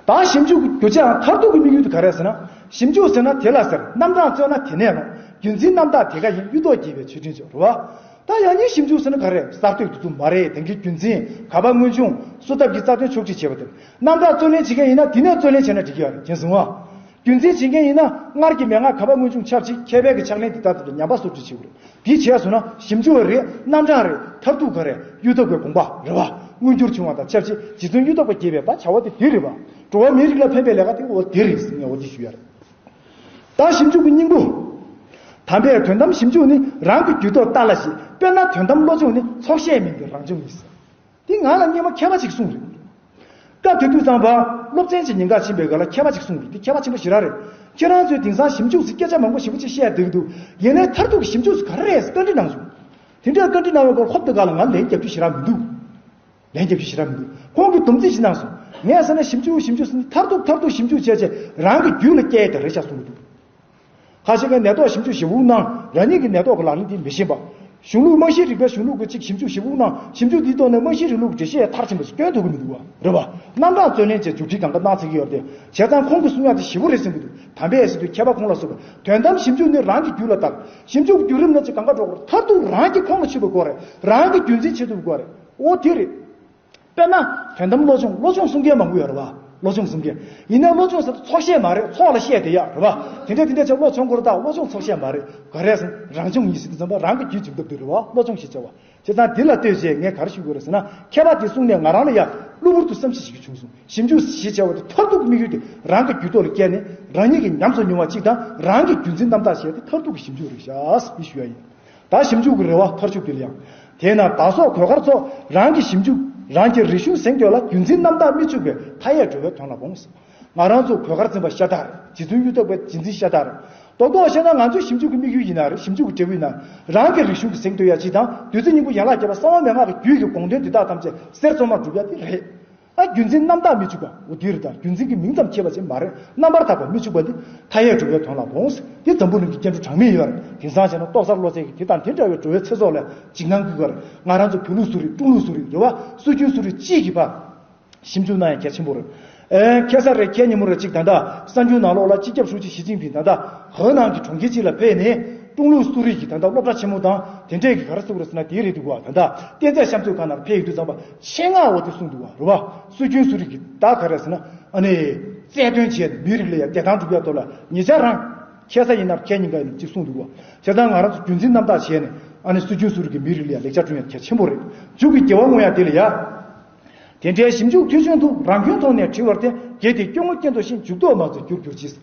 ད་ཞིབ་འཇུག་གི་རྒྱུ་ཆའང་མཐར་ཐུག་གི་དམིགས་ཡུལ་དེ་ག་རེ་ཟེར་ན། ཞིབ་འཇུག་ཟེར་ན་དེ་ལ་ཟེར། རྣམ་གྲངས་རྩོད་ན་དེ་ནས་ལོངས། རྒྱུན་འཛིན་རྣམ་དག་དེ་ག་ཡིན། གཡུ་ཐོག་རྒྱས་པའི་མཆོད་སྤྲིན་མཆོག་རེད་བ། ད་ཡང་སྙིང་ཞིབ་འཇུག་ཟེར་ན་ག་རེ། གསར་གཏོད་དེ་ཚོ་མ་རེད། དེང་གི་རྒྱུན་འཛིན་ག་པ་སྔོན་བྱུང་བསོད་ཐབས་ཀྱི་རྩ་དོན་ཕྱོགས་སྒྲིག་བྱས་པ་དེ། རྣམ་གྲངས་རྩོད་ལེན་བྱེད་མཁན་ཡིན་ན་དེ་ནས་རྩོད་ལེན་བྱས་ན་འགྲིག་གི་ཡོད་རེད། མཁྱེན་སོང་ཨ། རྒྱུན་འཛིན་བྱེད་མཁན་ཡིན་ན་སྔར་གྱི་མན་ངག་ག་པ་སྔོན་བྱུང་ཆབས་ཅིག་མཁས་པའི་གི་ཕྱག་ལེན་དེ་ལྟར་དུ་ཉམས་པ་སོར་སྒྲིག་བྱེད་དགོས་རེད། དེ་བྱས་སོང་ན་ཞིབ་འཇུག་པ་རེད། རྣམ་གྲངས་རེད། མཐར་ཐུག་ག་རེ། གཡུ་ཐོག་པའི་དགོངས་པ་རེད་བ། མངོན་གྱུར་བྱུང་བ་དང་ཆབས་ཅིག་རྗེ་བཙུན་གཡུ་ཐོག་པ་དགྱེས་པའི་ད་བྱ་བ་དེ་དེ་རེད་བ། འགྲོ་བ་མིའི་རིགས་ལ་ཕན་པའི་ལས་ཀ་དེ་འོ་དེ་རེད་ཟེར་ངས་འོ་དེ་ཞུ་ཡ་རེད། ད་ཞིབ་འཇུག་གི་སྙིང་པོ། དམ་པས་དོན་དམ་ཞིབ་འཇུག་ནི་རང་གི་རྒྱུད་ཐོག་ལྟ་སླ་ཞིང་། དཔེར་ན་དོན་དམ་བློ་སྦྱོང་ནི་ཚོགས་ཤེས་མིན་ཏེ་རང་སྦྱོང་ཡིན། དེ་ང་ལ་སྔོན་མ་མཁས་པ་ཅིག་གསུངས་རེད། སྐབས་དེ་དུས་ཙམ་པ་སློབ་ཚན་གྱི་ཉིན་གར་ཕྱིན་པའི་སྒང་ལ་མཁས་པ་ཅིག་གསུངས་རེད། དེ་མཁས་པ་ཆེན་པོ་ཞེ་དྲག་རེད། ཁྱེད་རང་ཚོས་དེང་སང་ཞིབ་འཇུག་ཟེར་སྐད་ཆ་མང་པོ་ཞེ་པོ་ཅིག་བཤད་བསྡད་ཀྱི་འདུག་ཡིན་ནའི་མཐར་ཐུག་གི་ཞིབ་འཇུག་ཟེར་ག་རེ་རེད་ཟེར་བཀའ་འདྲི་གནང་བྱུང་། དེ་འདྲའི་བཀའ་འདྲི་གནང་བའི་སྐོར་ཧོབ་དེ་ག་ལ་ང་ལན་རྒྱབ་རྒྱུ་ཞེ་དྲག་མི་འདུག་ལན་རྒྱབ་རྒྱུ་ཞེ་དྲག་མི་འདུག་ཁོང་གིས་སྡོམ་རྩིས་ཤིག་གནང་སོང་། ངས་ཟེར་ན་ཞིབ་འཇུག་ཞིབ་འཇུག་ཟེར་ནས་མཐར་ཐུག་མཐར་ཐུག་ཞིབ་འཇུག་བྱས་བྱས་རང་གི་རྒྱུད་ལ་སྐྱེལ་ཡས་དེ་རེད་ཤག་གསུངས་གི་འདུག་ཁ་ཤས་ཀྱིས་ནད་ཐོག་ཞིབ་འཇུག་ཞེ་པོ་གནང་། རང་ཉིད་ཀྱི་ནད་ཐོག་གི་ལག་ལེན་དེ་མི་ཤེས་པ། གཞུང་ལུགས་རྨང་གཞིའི་རིག་པའི་གཞུང་ལུགས་ཀྱི་གཅིག་ཞིབ་འཇུག་ཞེ་པོ་གནང་། ཞིབ་འཇུག་འདིའི་ཐོག་ནས་རྨང་གཞིའི་རིང་ལུགས་ཀྱི་འགྲེལ་བཤད་མཐར་ཕྱིན་པ་ཞིག་སྟོན་ཐུབ་ཀྱི་མི་འདུག་བ། རེད་བ། རྣམ་གྲངས་རྩོད་ལེན་བྱས་མཇུག་སྒྲིལ་གང་ག་གནང་ཚར་གྱི་ཡོད་རེད་དེ། བྱས་ཙང་ཁོང་གིས་གསུང་ཡག་དེ་ཞེ་པོ་རེད་གསུང་གི་འདུག་དམ་པས་ཟེར་དུས་མཁས་པ་ཁོང་ལ་སོགས་པས་དོན་དམ་ཞིབ་འཇུག་ནི་རང་གི་རྒྱུད་ལ་བལྟ། ཞིབ་འཇུག་བརྒྱུད་རིམ་ནང་ཅིག་གང་ག་འགྲོ་དགོས་རེད། མཐར་ཐུག་རང་གི་ཁོང་ལ་ཆུད་པའི་སྐོར་རེད། རང་གི་རྒྱུན་འཛིན་བྱེད་ཐུབ་པའི་སྐོར་རེད། འོ་དེ་རེད། དཔེར་ན། དོན་དམ་བློ་སྦྱོང་། བློ་སྦྱོང་གསུང་མཁན་མང་པོ་ཡོད་རེད་བ། བློ་སྦྱོང་གསུང་མཁན། ཡིན་ནའི་བློ་སྦྱོང་ཟེར་ཚོགས་བཤད་མ་རེད། ཚོགས་ལ་བཤད་བསྡད་ཡག་རེད་བ། དེ་འདྲ་དེ་འདྲ་བྱས་བློ་སྦྱོང་དགོས་རེད། ད་བློ་སྦྱོང་ཚོགས་བཤད་མ་རེད། ག་རེ་ཟེར་ན་རང་སྦྱོང་ཡིན་ཟེར་དུས་ཙམ་པ་རང་གི་རྒྱུད་འཇུག་སྟངས་དེ་རེད་བ། བློ་སྦྱོང་ཞེས་བྱ་བ། བྱས་ཙང་འདི་ལ་ལྟོས་བྱས་ངས་ག་རེ་ཞུ་དགོས་རེད་ཟེར་ན། མཁས་པ་དེ་གསུང་ནས་ང་རང་ལ་ཡང་གློ་བུར་དུ་བསམ་གཞིག་ཞིག་བྱུང་སོང་། ཞིབ་འཇུག་ཞེས་བྱ་བ་དེ་མཐར་ཐུག་གི་དམིགས་ཡུལ་དེ་རང་གི་རྒྱུད་ཐོག་ལ་བསྐྱལ་ནས་རང་ཉིད་ཀྱིས་ཉམས་སུ་མྱོང་བ་གཅིག་དང་། རང་གི་རྒྱུན་འཛིན་རྣམ་དག་བྱས་ཏེ་མཐར་ཐུག་གི་ཞིབ་འཇུག་རེད་ཤག་ཟེར་ཞུ་ཡ་ཡིན། ད་ཞིབ་འཇུག་གི་རེ་བ་མཐར་ཕྱིན་འདི་ལ་ཡང་། དེས་ན་བདག་སོགས་གོས་དཀར་ཚོ་རང་གི་ཞིབ་འཇུག་རང་གི་རིག་གཞུང་གཟེངས་བསྟོད་ལ་རྒྱུན་འཛིན་རྣམ་དག་མི་བཅུག་པའི་མཐའ་ཡས་འགྲོ་བའི་དོན་ལ་དགོངས། ང་རང་ཚོ་གོས་དཀར་འཛིན་པ་ཤ་སྟག་རེད། རྗེ་བཙུན་གཡུ་ཐོག་པའི་རྗེས་འཛིན་ཤ་སྟག་རེད། རྡོག་རྡོག་བཤད་ན་ང་ཚོའི་ཞིབ་འཇུག་གི་དམིགས་ཡུལ་ཡིན་ན་རེད། ཞིབ་འཇུག་གི་འབྲས་བུ་ཡིན་ན་རང་གི་རིག་གཞུང་གི་གཟེངས་བསྟོད་ཡ་གཅིག་དང་། བདུད་རྩི་སྙིང་པོ་ཡན་ལག་བརྒྱད་པ་གསང་བ་མན་ངག་གི་རྒྱུད་ཀྱི་དགོངས་དོན་འདི་དག་ཐམས་ཅད་གསེར་བཙོ་མར་སྒྲུབ་ཡ་དེ་རེད། ཨ་རྒྱུན་འཛིན་རྣམ་དག་མི་བཅུག་པ་འོ་དེ་རེད། ད་རྒྱུན་འཛིན་གྱི་མིང་ཙམ་ཁྱེར་བ་ཅན་མ་རེད། རྣམ་པར་དག་པ་མི་བཅུག་པ་འདི་མཐའ་ཡས་འགྲོ་བའི་དོན་ལ་དགོངས། འདི་འཛམ་བུ་གླིང་གི་སྐྱེ་འགྲོ་གྲངས་མེད་ཡོད་རེད། དེང་སང་བྱས་ན་ཏོག་གསར་གློ་ཚད་ཀྱི་དེ་དང་དེ་འདྲ་བའི་འགྲོ་བའི་ཚེ་སྲོག་ལ་འཇིགས་སྣང་སྐུལ་དགོས་རེད། ང་རང་ཚོ་བོད་ལུགས་སུ་རེད། ཀྲུང་ལུགས་སུ་རེད། རེད་བ། སྲོལ་རྒྱུན་སུ་རེད། ཅིག་གི་བར་ཞིབ་འཇུག་གནང་ཡ་གལ་ཆེན་པོ་རེད། ཨེ། ཁ་སང་རེད། ཁ་ཉིན་མོ་རེད། ཅིག་ད་ལྟ་གསར་འགྱུར་ནང་ལོགས་ལ་སྤྱི་ཁྱབ་ཧྲུའུ་ཅི་ཞི་ཅིན་ཕིང་ད་ལྟ་ཧོ་ནང་གི་གྲོང་ཁྱེར་ཅིག་ལ་ཕེབས་ནས་ཀྲུང་ལུགས་གསོ་རིག་གི་ད་ལྟ་སློབ་གྲྭ་ཆེན་མོ་དང་དེ་འདྲས་ཀྱི་ག་རེ་ཟེར་དགོས་རེད་ཟེར་ན། དེ་རེད་འདུག་བ། ད་ལྟ་རྟེན་རྫས་བཤམས་མཛོད་ཁང་ནང་ཕེབས་ཡོང་དུས་ཙམ་པ་ཆེད་མངགས་འོ་དེ་གསུངས་འདུག་བ། རེད་བ། སྲོལ་རྒྱུན་གསོ་རིག་གི་ད་ག་རེ་ཟེར་ན། ཨ་ནི་རྩལ་འདོན་བྱས་ནས་མིའི་རིགས་ལ་ཡང་བདེ་ཐང་སྒྲུབ་ཡ་ཐོག་ལ་ཉེ་ཆར་རང་ཁ་སང་ཡིན་ན་ཁ་ཉིན་ག་ཡིན་ན་ཅིག་གསུངས་འདུག་བ། བྱས་ཙང་ང་རང་ཚོ་རྒྱུན་འཛིན་རྣམ་དག་བྱས་ནས་ཨ་ནི་སྲོལ་རྒྱུན་གསོ་རིག་གི་མིའི་རིགས་ལ་ཡང་ལེགས་ཆ་བསྐྲུན་ཡ་གལ་ཆེན་པོ་རེད། མཇུག་གི་དགེ་བ་བསྔོ་ཡ་དེ་ལ་ཡ། དེ་འདྲའི་ཞིབ་འཇུག་མཐུན་སྦྱོར་དུ་རང་སྐྱོན་ཐོག་ནས་དྲི་བར་བརྟེན། གལ་ཏེ་སྐྱོན་ངོ་སྐྱོན་དོ་ཞེས་འཇུག་ལྡོག་མ་བཟོད་འགྱུར་འགྱུར་ཅིས།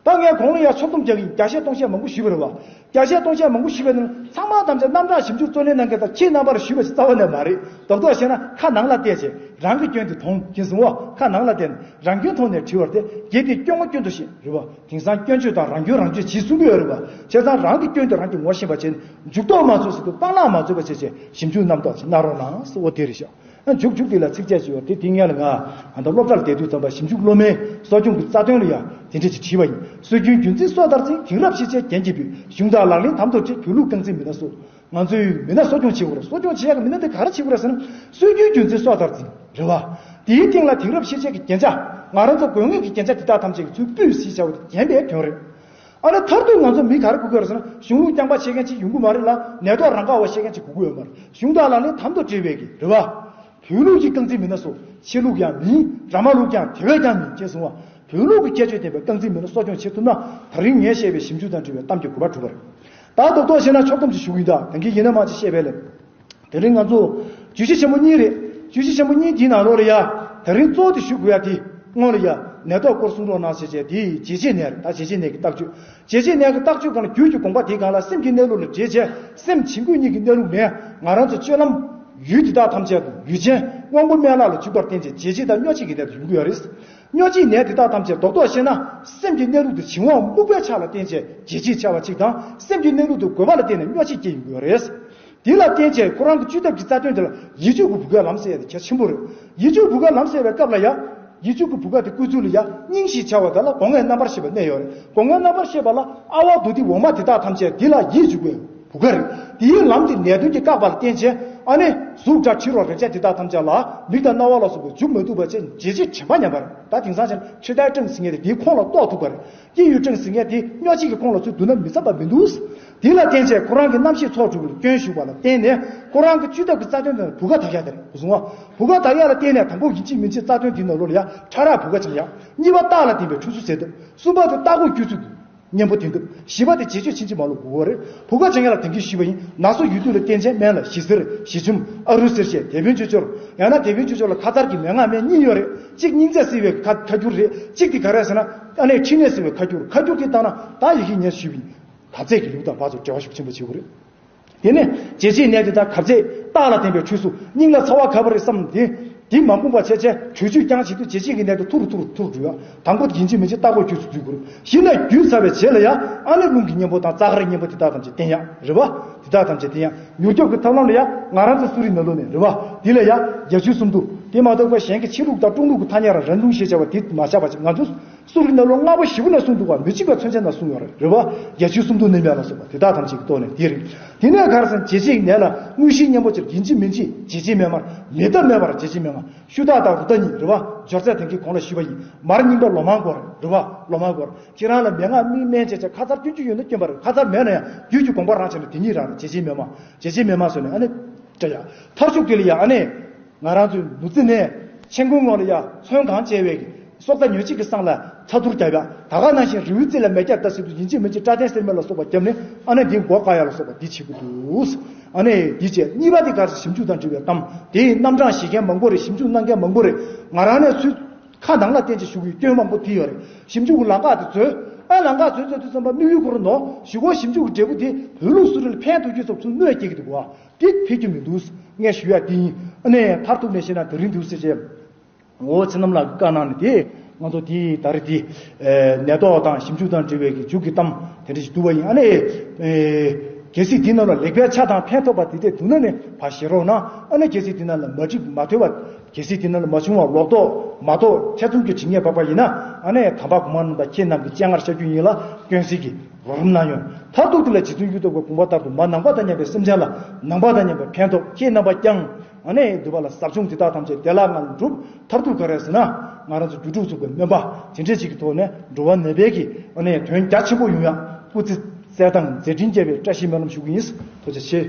ད་ངས་གོང་ལ་ཡང་ཕྱོགས་བསྡོམས་རྒྱག་གི་ཡིན། བརྒྱ་བཤད་སྟོང་བཤད་མང་པོ་ཞུས་པ་རེད་བ། བརྒྱ་བཤད་སྟོང་བཤད་མང་པོ་ཞུས་པའི་ནང་ཚང་མ་ཐམས་ཅད་རྣམ་གྲངས་ཞིབ་འཇུག་རྩོད་ལེན་གནང་མཁན་དང་ཁྱེད་རྣམ་པར་ཞུས་པ་ཞིག་རྩ་བ་ནས་མ་རེད། རྡོག་རྡོག་བཤད་ན་ཁ་ནང་ལ་བལྟས་བྱས་རང་གི་སྐྱོན་དེ་མཐོང་གིན་སོང་བ། ཁ་ནང་ལ་བལྟས་ནས་རང་སྐྱོན་ཐོག་ནས་དྲི་བར་བརྟེན། གལ་ཏེ་སྐྱོན་ངོ་སྐྱོན་དོ་ཞེས་རེད་བ། དེང་སང་སྐྱོན་བརྗོད་དང་རང་སྐྱོན་རང་བརྗོད་ཅེས་གསུང་གི་ཡོད་རེད་བ། བྱས་ཙང་རང་གི་སྐྱོན་དེ་རང་གིས་ངོ་ཤེས་པ་བྱས་ནས་འཇུག་ལྡོག་མ་བཟོད་ཟེར་དུས་སྤང་བླང་མ་བཟོད་པ་བྱས་བྱས་ཞིབ་འཇུག་རྣམ་རྟོག་ཅིག་གནང་རོགས་གནང་ཟེར། འོ་དེ་རེད་ཤག་ཨ་མཇུག་མཇུག་དེ་ལ་ཚིགས་བཅད་ཅིག་ཡོད་དེ། དེ་སྔོན་ལ་ང་ད་ལྟ་སློབ་གྲྭར་བསྡད་དུས་ཙམ་པ་ཞིབ་འཇུག་སློབ་མའི་གསོ་སྐྱོང་གི་རྩ་དོན་ལ་ཡང་དེ་འདྲ་ཅིག་བྲིས་པ་ཡིན། སྲོལ་རྒྱུན་རྒྱུན་འཛིན་སྲོག་ལྟར་འཛིན། དེང་རབས་ཤེས་བྱའི་རྒྱན་གྱིས་སྤུད། གཞུང་དང་ལག་ལེན་དམ་དུ་བཅས། བོད་ལུགས་རྐང་འཛིན་མི་སྣ་གསོ། ང་ཚོས་མི་སྣ་གསོ་སྐྱོང་བྱེད་དགོས་རེད། གསོ་སྐྱོང་བྱེད་ཡག་གི་མི་སྣ་དེ་ག་རེ་བྱེད་དགོས་རེད་ཟེར་ན། སྲོལ་རྒྱུན་རྒྱུན་འཛིན་སྲོག་ལྟར་འཛིན་རེད་བ། དེའི་སྟེང་ལ་དེང་རབས་ཤེས་བྱའི་གི་རྒྱན་ཆ། ང་རང་ཚོ་དགོས་ངེས་ཀྱི་རྒྱན་ཆ་དེ་དག་ཐམས་ཅད་ཀྱི་ཚུར་སྤུས་ཞེས་བྱ་བ་དེ་རྒྱན་པའི་དོན་རེད། ཨ་ནི་མཐར་ཐུག་ང་ཚོ་མི་ག་རེ་དགོས་ཀྱི་ཡོད་རེད་ཟེར་ན། གཞུང་ལུགས་རྐྱང་པ་བཤད་མཁན་ཅིག་ཡོང་གི་མ་རེད་ལ། ནད་ཐོག་རང་ག་བ་བཤད་མཁན་ཅིག་དགོས་ཀྱི་ཡོད་མ་རེད། གཞུང་དང་ལག་ལེན་དམ་དུ་འབྲེལ་བའི་གི་རེད་བ། བོད་ལུགས་ཀྱི་རྐང་འཛིན་མི་སྣ་སོགས། ཆོས་ལུགས་ཀྱང་མིན། ར་མ་ལུགས་ཀྱང་དེ་བས་ཀྱང་མིན་ཅེས་གསུངས་བ། བོད་ལུགས་ཀྱི་ཁྱད་ཆོས་ལྡན་པའི་རྐང་འཛིན་མི་སྣ་གསོ་སྐྱོང་བྱེད་ཐུབ་ན། ད་རིང་ངས་བཤད་པའི་ཞིབ་འཇུག་དང་འབྲེལ་བའི་གཏམ་གྱི་གོ་བ་གྲུབ་པ་རེད། ད་རྡོག་རྡོག་བཤད་ན་ཕྱོགས་བསྡོམས་ཅིག་ཞུ་གི་ཡིན། ད་དེང་གི་ཡིན་ན་མ་ཅིག་བཤད་པའི་ལས། དེ་རིང་ང་ཚོ་བརྗོད་གཞི་ཆེན་པོ་གཉིས་རེད། བརྗོད་གཞི་ཆེན་པོ་གཉིས་འདིའི་ནང་ལོགས་ལ་ཡ། དེ་རིང་གཙོ་བོ་དེ་ཞུ་དགོས་ཡ་དེ། སྔོན་ལ་ཡ། ནད་ཐོག་སྐོར་གསུང་རོགས་གནང་ཞེས་བྱས། དེ་བརྗེད་བྱེད་ནད་རེད། ད་བརྗེད་བྱེད་ནད་ཀྱི་རྟགས་བཅུད། བརྗེད་བྱེད་ནད་ཀྱི་རྟགས་བཅུད་སྒང་ལ་རྒྱུད་ཀྱི་དགོངས་པ་དེའི་སྒང་ལ། སེམས་ཀྱི་གནས་ལུགས་ལ་འདྲེས་བྱས། སེམས་བྱིང་རྒོད་གཉིས་ཀྱི་གནས་ལུགས་ནས། ང་རང་ཚོ་སྤྱོད་ལམ། ཡུལ་འདི་དག་ཐམས་ཅད་དུ་ཡུལ་ཅན་དབང་པོ་སྨན་བླ་ལ་འཇུག་པར་བརྟེན་བྱས། བརྗེད་བྱེད་དང་སྨྱོ་བྱེད་ཀྱི་ནད་དུ་ཡོང་གི་ཡོད་རེད། སྨྱོ་བྱེད་ནད་འདི་དག་ཐམས་ཅད་རྡོག་རྡོག་བཤད་ན། སེམས་ཀྱི་གནས་ལུགས་དེ་བྱིང་བ་སྨུག་པའི་ཆ་ལ་བརྟེན་བྱས་བརྗེད་བྱེད་བྱ་བ་གཅིག་དང་། སེམས་ཀྱི་གནས་ལུགས་དེ་རྒོད་པ་ལ་བརྟེན་ནས་སྨྱོ་བྱེད་སྐྱེ་ཡོང་གི་ཡོད་རེད། དེ་ལ་བརྟེན་བྱས་ཁོ་རང་གི་བཅོས་ཐབས་ཀྱི་རྩ་དོན་དེ་ལ་ཡིད་དཔྱོད་ཀྱི་བུ་གའི་ལམ་ཟེར་ཡ་དེ་གལ་ཆེན་པོ་རེད། ཡིད་དཔྱོད་བུ་གའི་ལམ་ཟེར་བའི་སྐབས་ལ་ཡ། ཡིད་དཔྱོད་ཀྱི་བུ་ག་དེ་བཀོད་ཚུལ་ལ་ཡ། སྙིང་ཞེས་བྱ་བ་དེ་ལ་སྒོ་ལྔའི་རྣམ་པར་ཤེས་པ་གནས་ཡོད་རེད། སྒོ་ལྔའི་རྣམ་པར་ཤེས་པ་ལ་ཨ་ཝ་རྡོ་ཏི་འོ་མ་དེ་དག་ཐམས་ཅད་དེ་ལ་ཡིད་འཇུག་པའི་བུ་ག་རེད། དེའི་ལམ་དེ་ནད་གདོན་གྱིས་བཀག་པ་ལ་བརྟེན་བྱས། ཨ་ནི་གཟུགས་སྒྲ་དྲི་རོ་རེག་བྱ་དེ་དག་ཐམས་ཅད་ལ་མིག་དང་རྣ་བ་ལ་སོགས་པས་འཇུག་མི་ཐུབ་པ་བྱས། བརྗེད་བྱེད་དྲན་པ་ཉམས་པ་རེད། ད་དེང་སང་ཆ་ནས་ཁྲི་ཏའི་སྤྲིངས་ཟེར་མཁན་དེ་དེའི་ཁོངས་ལ་གཏོགས་ཐུབ་པ་རེད། སྐྱེས་ཡུལ་སྤྲིངས་ཟེར་མཁན་དེ་སྨྱོ་བྱེད་ཀྱི་ཁོངས་ལ་ཚུད་འདུག་ན་མི་འཚམ་པ་མི་འདུག་དེ་ལ་བརྟེན་བྱས་ཁོ་རང་གི་རྣམ་ཤེས་ཚོགས་དྲུག་ལ་སྐྱོན་ཞུགས་པ་ལ་བརྟེན་ནས། ཁོ་རང་གི་བཅོས་ཐབས་ཀྱི་རྩ་དོན་དེ་བུ་ག་དག་ཡ་དེ་རེད། བུ་ག་དག་ཡ་ལ་བརྟེན་ནས། དང་པོ་ཡིན་གཅིག་མིན་གཅིག་རྩ་དོན་དེའི་ནང་ལོགས་ལ་ཡ། ཕྲ་རགས་བུ་ག་སྦྱང་ཡ། གཉིས་པ་རྟགས་ལ་བརྟེན་པའི་འཁྲུལ་སོ་སེལ་ཐབས། གསུམ་པ་དེ་རྟགས་འགོད་སྤྱོད་ཚུལ་གཉེན་པོ་འཐེན་ཐབས། བཞི་པ་དེ་བརྗེད་སྤྱོད་ཕྱིན་ཅི་མ་ལོག་དགོས་པ་རེད། བུ་ག་སྦྱང་ཡ་ལ་དེང་གི་ཞུས་པ་ཡིན། ན་སོ་ཡོད་དུས་ལ་བརྟེན་བྱས་སྨན་ལ་ཞི་བསིལ། ཞི་འཇམ། ཨ་རུ་སེར་བཤད། དེད་དཔོན་ཅོ་ཅོར། ཡང་ན་དེད་དཔོན་ཅོ་ཅོར་ལ་ཁ་མཚར་གྱི་མན་ངག་སྨན་གཉིས་ཡོད་རེད། གཅིག་སྙིང་རྩ་བསིལ་བའི་ཁ་ཁ་སྐྱུར་རེད། གཅིག་དེ་ག་རེ་ཟེར་ན། ཨ་ནི་མཁྲིས་ནད་སེལ་བའི་ཁ་སྐྱུར། ཁ་སྐྱུར་དེ་བཏང་ན། ད་ཡི་གེ་ངས་ཞུས་པ་ཡིན། དག་ཚད་ཀྱི་ལུགས་དང་ཕར་ཚུར་འབྲེལ་བ་ཤུགས་ཆེན་པོ་བྱེད་དགོས་རེད། དེ་ནས་བརྗེད་བྱེད་ནད་དེ་དག་གབ་ཚད། རྟགས་ལ་བརྟེན་པའི་འཁྲུལ་སོ། སྙིང་ལ་ཚ་བ་གབ་པ་རེད་བསམ་སྟེ། དེ་མ་འགོངས་པ་བྱས་བྱས་བྲོས་བྱོལ་རྐྱང་བྱེད་དུས་བརྗེད་བྱེད་ཀྱི་ནད་དེ་ཐུར་ཐུར་ཐུར་འགྲོ་ཡ། དང་པོ་ཡིན་གཅིག་མིན་གཅིག་རྟགས་འགོད་སྤྱོད་ཚུལ་འཛུལ་དགོས་རེད། གཞི་ནས་བརྒྱུད་ཚར་བའི་རྗེས་ལ་ཡ། ཨ་ནི་རླུང་གི་གཉེན་པོ་དང་རྩ་དཀར་གཉེན་པོ་དེ་དག་ཐམས་ཅད་བསྟེན་ཡ་རེད་བ། དེ་དག་ཐམས་ཅད་བསྟེན་ཡ། མྱུར་སྐྱོབ་ཀྱི་ཐབས་ལམ་ལ་ཡ། ང་རང་ཚོ་གསོ་རིག་ནང་ལོགས་ནས་རེད་བ། དེ་ལ་ཡ། བརྒྱད་ཅུ་གསུམ་དུ། དེ་མ་གཏོགས་པ་གཞན་གྱི་ཕྱི་ལུགས་དང་ཀྲུང་ལུགས་ཀྱི་ཐ་སྙད་རང་རང་ལུང་ཞེས་བྱ་བ་དེ་མ་བཞག་པ་ཅིག་ང་ཚོ། གསོ་རིག་ནང་ལོགས་སྔ་པོ་ཞེ་པོ་ནས་གསུངས་འདུག་བ། མི་གཅིག་པ་མཚོན་ཆ་ནས་གསུངས་ཡོད་རེད། རེད་བ། བརྒྱད་ཅུ་གསུམ་དུ་ནི་མེད་ལ་སོགས་པ་དེ་དག་ཐམས་ཅད་ཀྱི་ཐོག་ནས་དེ་རེད། དེ་ནས་ག་རེ་ཟེར་ན། བརྗེད་བྱེད་ཀྱི་ནད་ལ་དངོས་གཞིའི་གཉེན་པོ་ཅིག་ཡིན་གཅིག་མིན་གཅིག་བརྗེད་བྱེད་མེད་མར། མེད་ཐབས་མེད་པར་བརྗེད་བྱེད་མེད་མར། ཤུ་དག་དང་རུ་དག་གཉིས་རེད་བ། སྦྱོར་ཚད་དེང་གི་གོང་ལ་ཞུས་པ་ཡིན། མར་རྙིང་པ་ལོ་མང་འགོར་རེད་བ། ལོ་མང་འགོར། ཁྱེད་རང་ལ་མན་ངག་མིག་སྨན་བྱས་བྱས་ཁ་མཚར་སྐྱོན་བརྗོད་ཡོད་ན་སྐྱོན་པ་རེད། ཁ་མཚར་མེད་ན་ཡང་རྒྱུད་ཀྱི་དགོངས་པ་རང་བྱས་ན་དེ་ཉིད་རང་རེད། བརྗེད་བྱེད་མེད་མར། བརྗེད་བྱེད་མེད་མར་ཟེར་ནས་ཨ་ནི། འདྲ་ཡ། མཐར་གཏུགས་དེ་ལ་ཡ་ཨ་ནི། ང་རང་ཚོའི་ནུབ་རྩེ་ནས་མཆན་ཁུང་ངོས་ལ་ཡ་ཚོན་གང་བཅལ་བའི་སྲོག་རྩ་ཉོན་ཅིག་གི་སང་ལ་ཚ་ཐུར་བརྒྱབ་ཡ། ད་ག་ནང་བཞིན་རི་བོའི་རྩེ་ལ་མེ་སྐྱ་ལྟ་སྲིད་དུ་ཡིན་གཅིག་མིན་གཅིག་སྐྲ་ཐན་སེར་མོ་ལ་སོགས་པ་བརྒྱབ་ནས་ཨ་ནི་འདི་མགོ་བཀག་ཡ་ལ་སོགས་པ་འདི་བྱེད་ཀྱི་འདུག་ཨ་ནི་འདི་བྱས། གཉིས་པ་དེ་ག་རེ་ཟེར། ཞིབ་འཇུག་དང་འབྲེལ་བའི་གཏམ། དེ་ཡི་རྣམ་གྲངས་ཞིབ་མཁན་མང་པོ་རེད། ཞིབ་འཇུག་གནང་མཁན་མང་པོ་རེད། ང་རང་ནས་ཚུར་ཁ་ནང་ལ་བསྟན་ཅིག་ཞུ་གི་ཡོད། སྐྱོན་མང་པོ་དེ་ཡོད་རེད། ཞིབ་འཇུག་གི་ལམ་ཁ་དེ་འཛོལ། ཨ་ལམ་ཁ་འཛོལ་འཛོལ་དུས་ཙམ་པ་དམིགས་ཡུལ་ཁོ་རང་ནོར། གཞུག་གུ་ཞིབ་འཇུག་གི་འབྲས་བུ་དེ་བོད་ལུགས་གསོ་རིག་ལ་ཕན་ཐོགས་རྒྱུ་ཙམ་ཚུར་གནོད་སྐྱེལ་གྱི་འདུག་གོ། དེ་ཕེབས་རྒྱུ་མི་འདུག་ངས་ཞུ་ཡ་དེ་ཡིན། ཨ་ནས་མཐར་གཏུགས་ནས་བཤད་ན། དེ་རིང་འདུག་ཟེར་བྱས། འོ་ཚེ་རྣམ་ལགས་ཀྱིས་བཀའ་གནང་ནས་དེ། ང་ཚོ་དེ་ད་རེས་དེ། ནད་ཐོག་དང་ཞིབ་འཇུག་དང་འབྲེལ་བའི་གི་མཇུག་གི་གཏམ་དེ་འདྲ་ཞིག་འདུག་པ་ཡིན། ཨ་ནས། གལ་སྲིད་དེ་ནང་ལ་ལེགས་སྤེལ་ཆ་དང་ཕན་ཐོགས་པ་དེ་འདྲ་འདུག་ན་ནི་ཕར་བཞེས་རོགས་གནང་། ཨ་ནས་གལ་སྲིད་དེ་ནང་ལ་མ་འགྲིག་མ་ཐོས་པ། གལ་སྲིད་དེ་ནང་ལ་མ་བྱུང་བ་ལོག་རྟོག་མ་རྟོགས་ཐེ་ཚོམ་གྱི་དྲི་ངད་བབས་པ་ཡིན་ན། ཨ་ནས་དམ་པ་གོང་མ་རྣམས་དང་ཁྱེད་རྣམས་ཀྱི་སྤྱན་སྔར་ཤར་རྒྱུ་ཡིན་ལ། སྐྱོན་སེལ་གྱི་རོགས་རམ་གནང་ཡོང་། མཐར་ཐུག་དེ་ལ་རྗེ་བཙུན་གཡུ་ཐོག་གི་དགོངས་པ་ལྟར་དུ་མ་ནང་པ་དང་མཉམ་པའི་སེམས་ཅན་ལ་ནང་པ་དང་མཉམ་པའི་ཕན་ཐོགས། ཁྱེད་རྣམ་པ་ཀྱང་ཨ་ནས་འདུལ་བ་ལ་ཟབ་སྦྱོང་དེ་དག་ཐམས་ཅད་བདེ་བླག་ངང་འགྲུབ། མཐར་ཐུག་ག་རེ་ཟེར་ན། ང་རང་ཚོ་རྒྱུད་དྲུག་གི་སྨོན་པ་དེ་འདྲ་ཅིག་གི་ཐོག་ནས་འགྲོ་བ་ནད་པའི་གི་ཨ་ནས་དོན་རྒྱ་ཆེན་པོ་ཡོང་ཡ་སྐུ་ཚེ་བསྩལ་དང་མཛད་འཕྲིན་རྒྱས་པའི་བཀྲ་ཤིས་སྨོན་ལམ་ཞུ་གི་ཡིན། ཐུགས་རྗེ་ཆེ།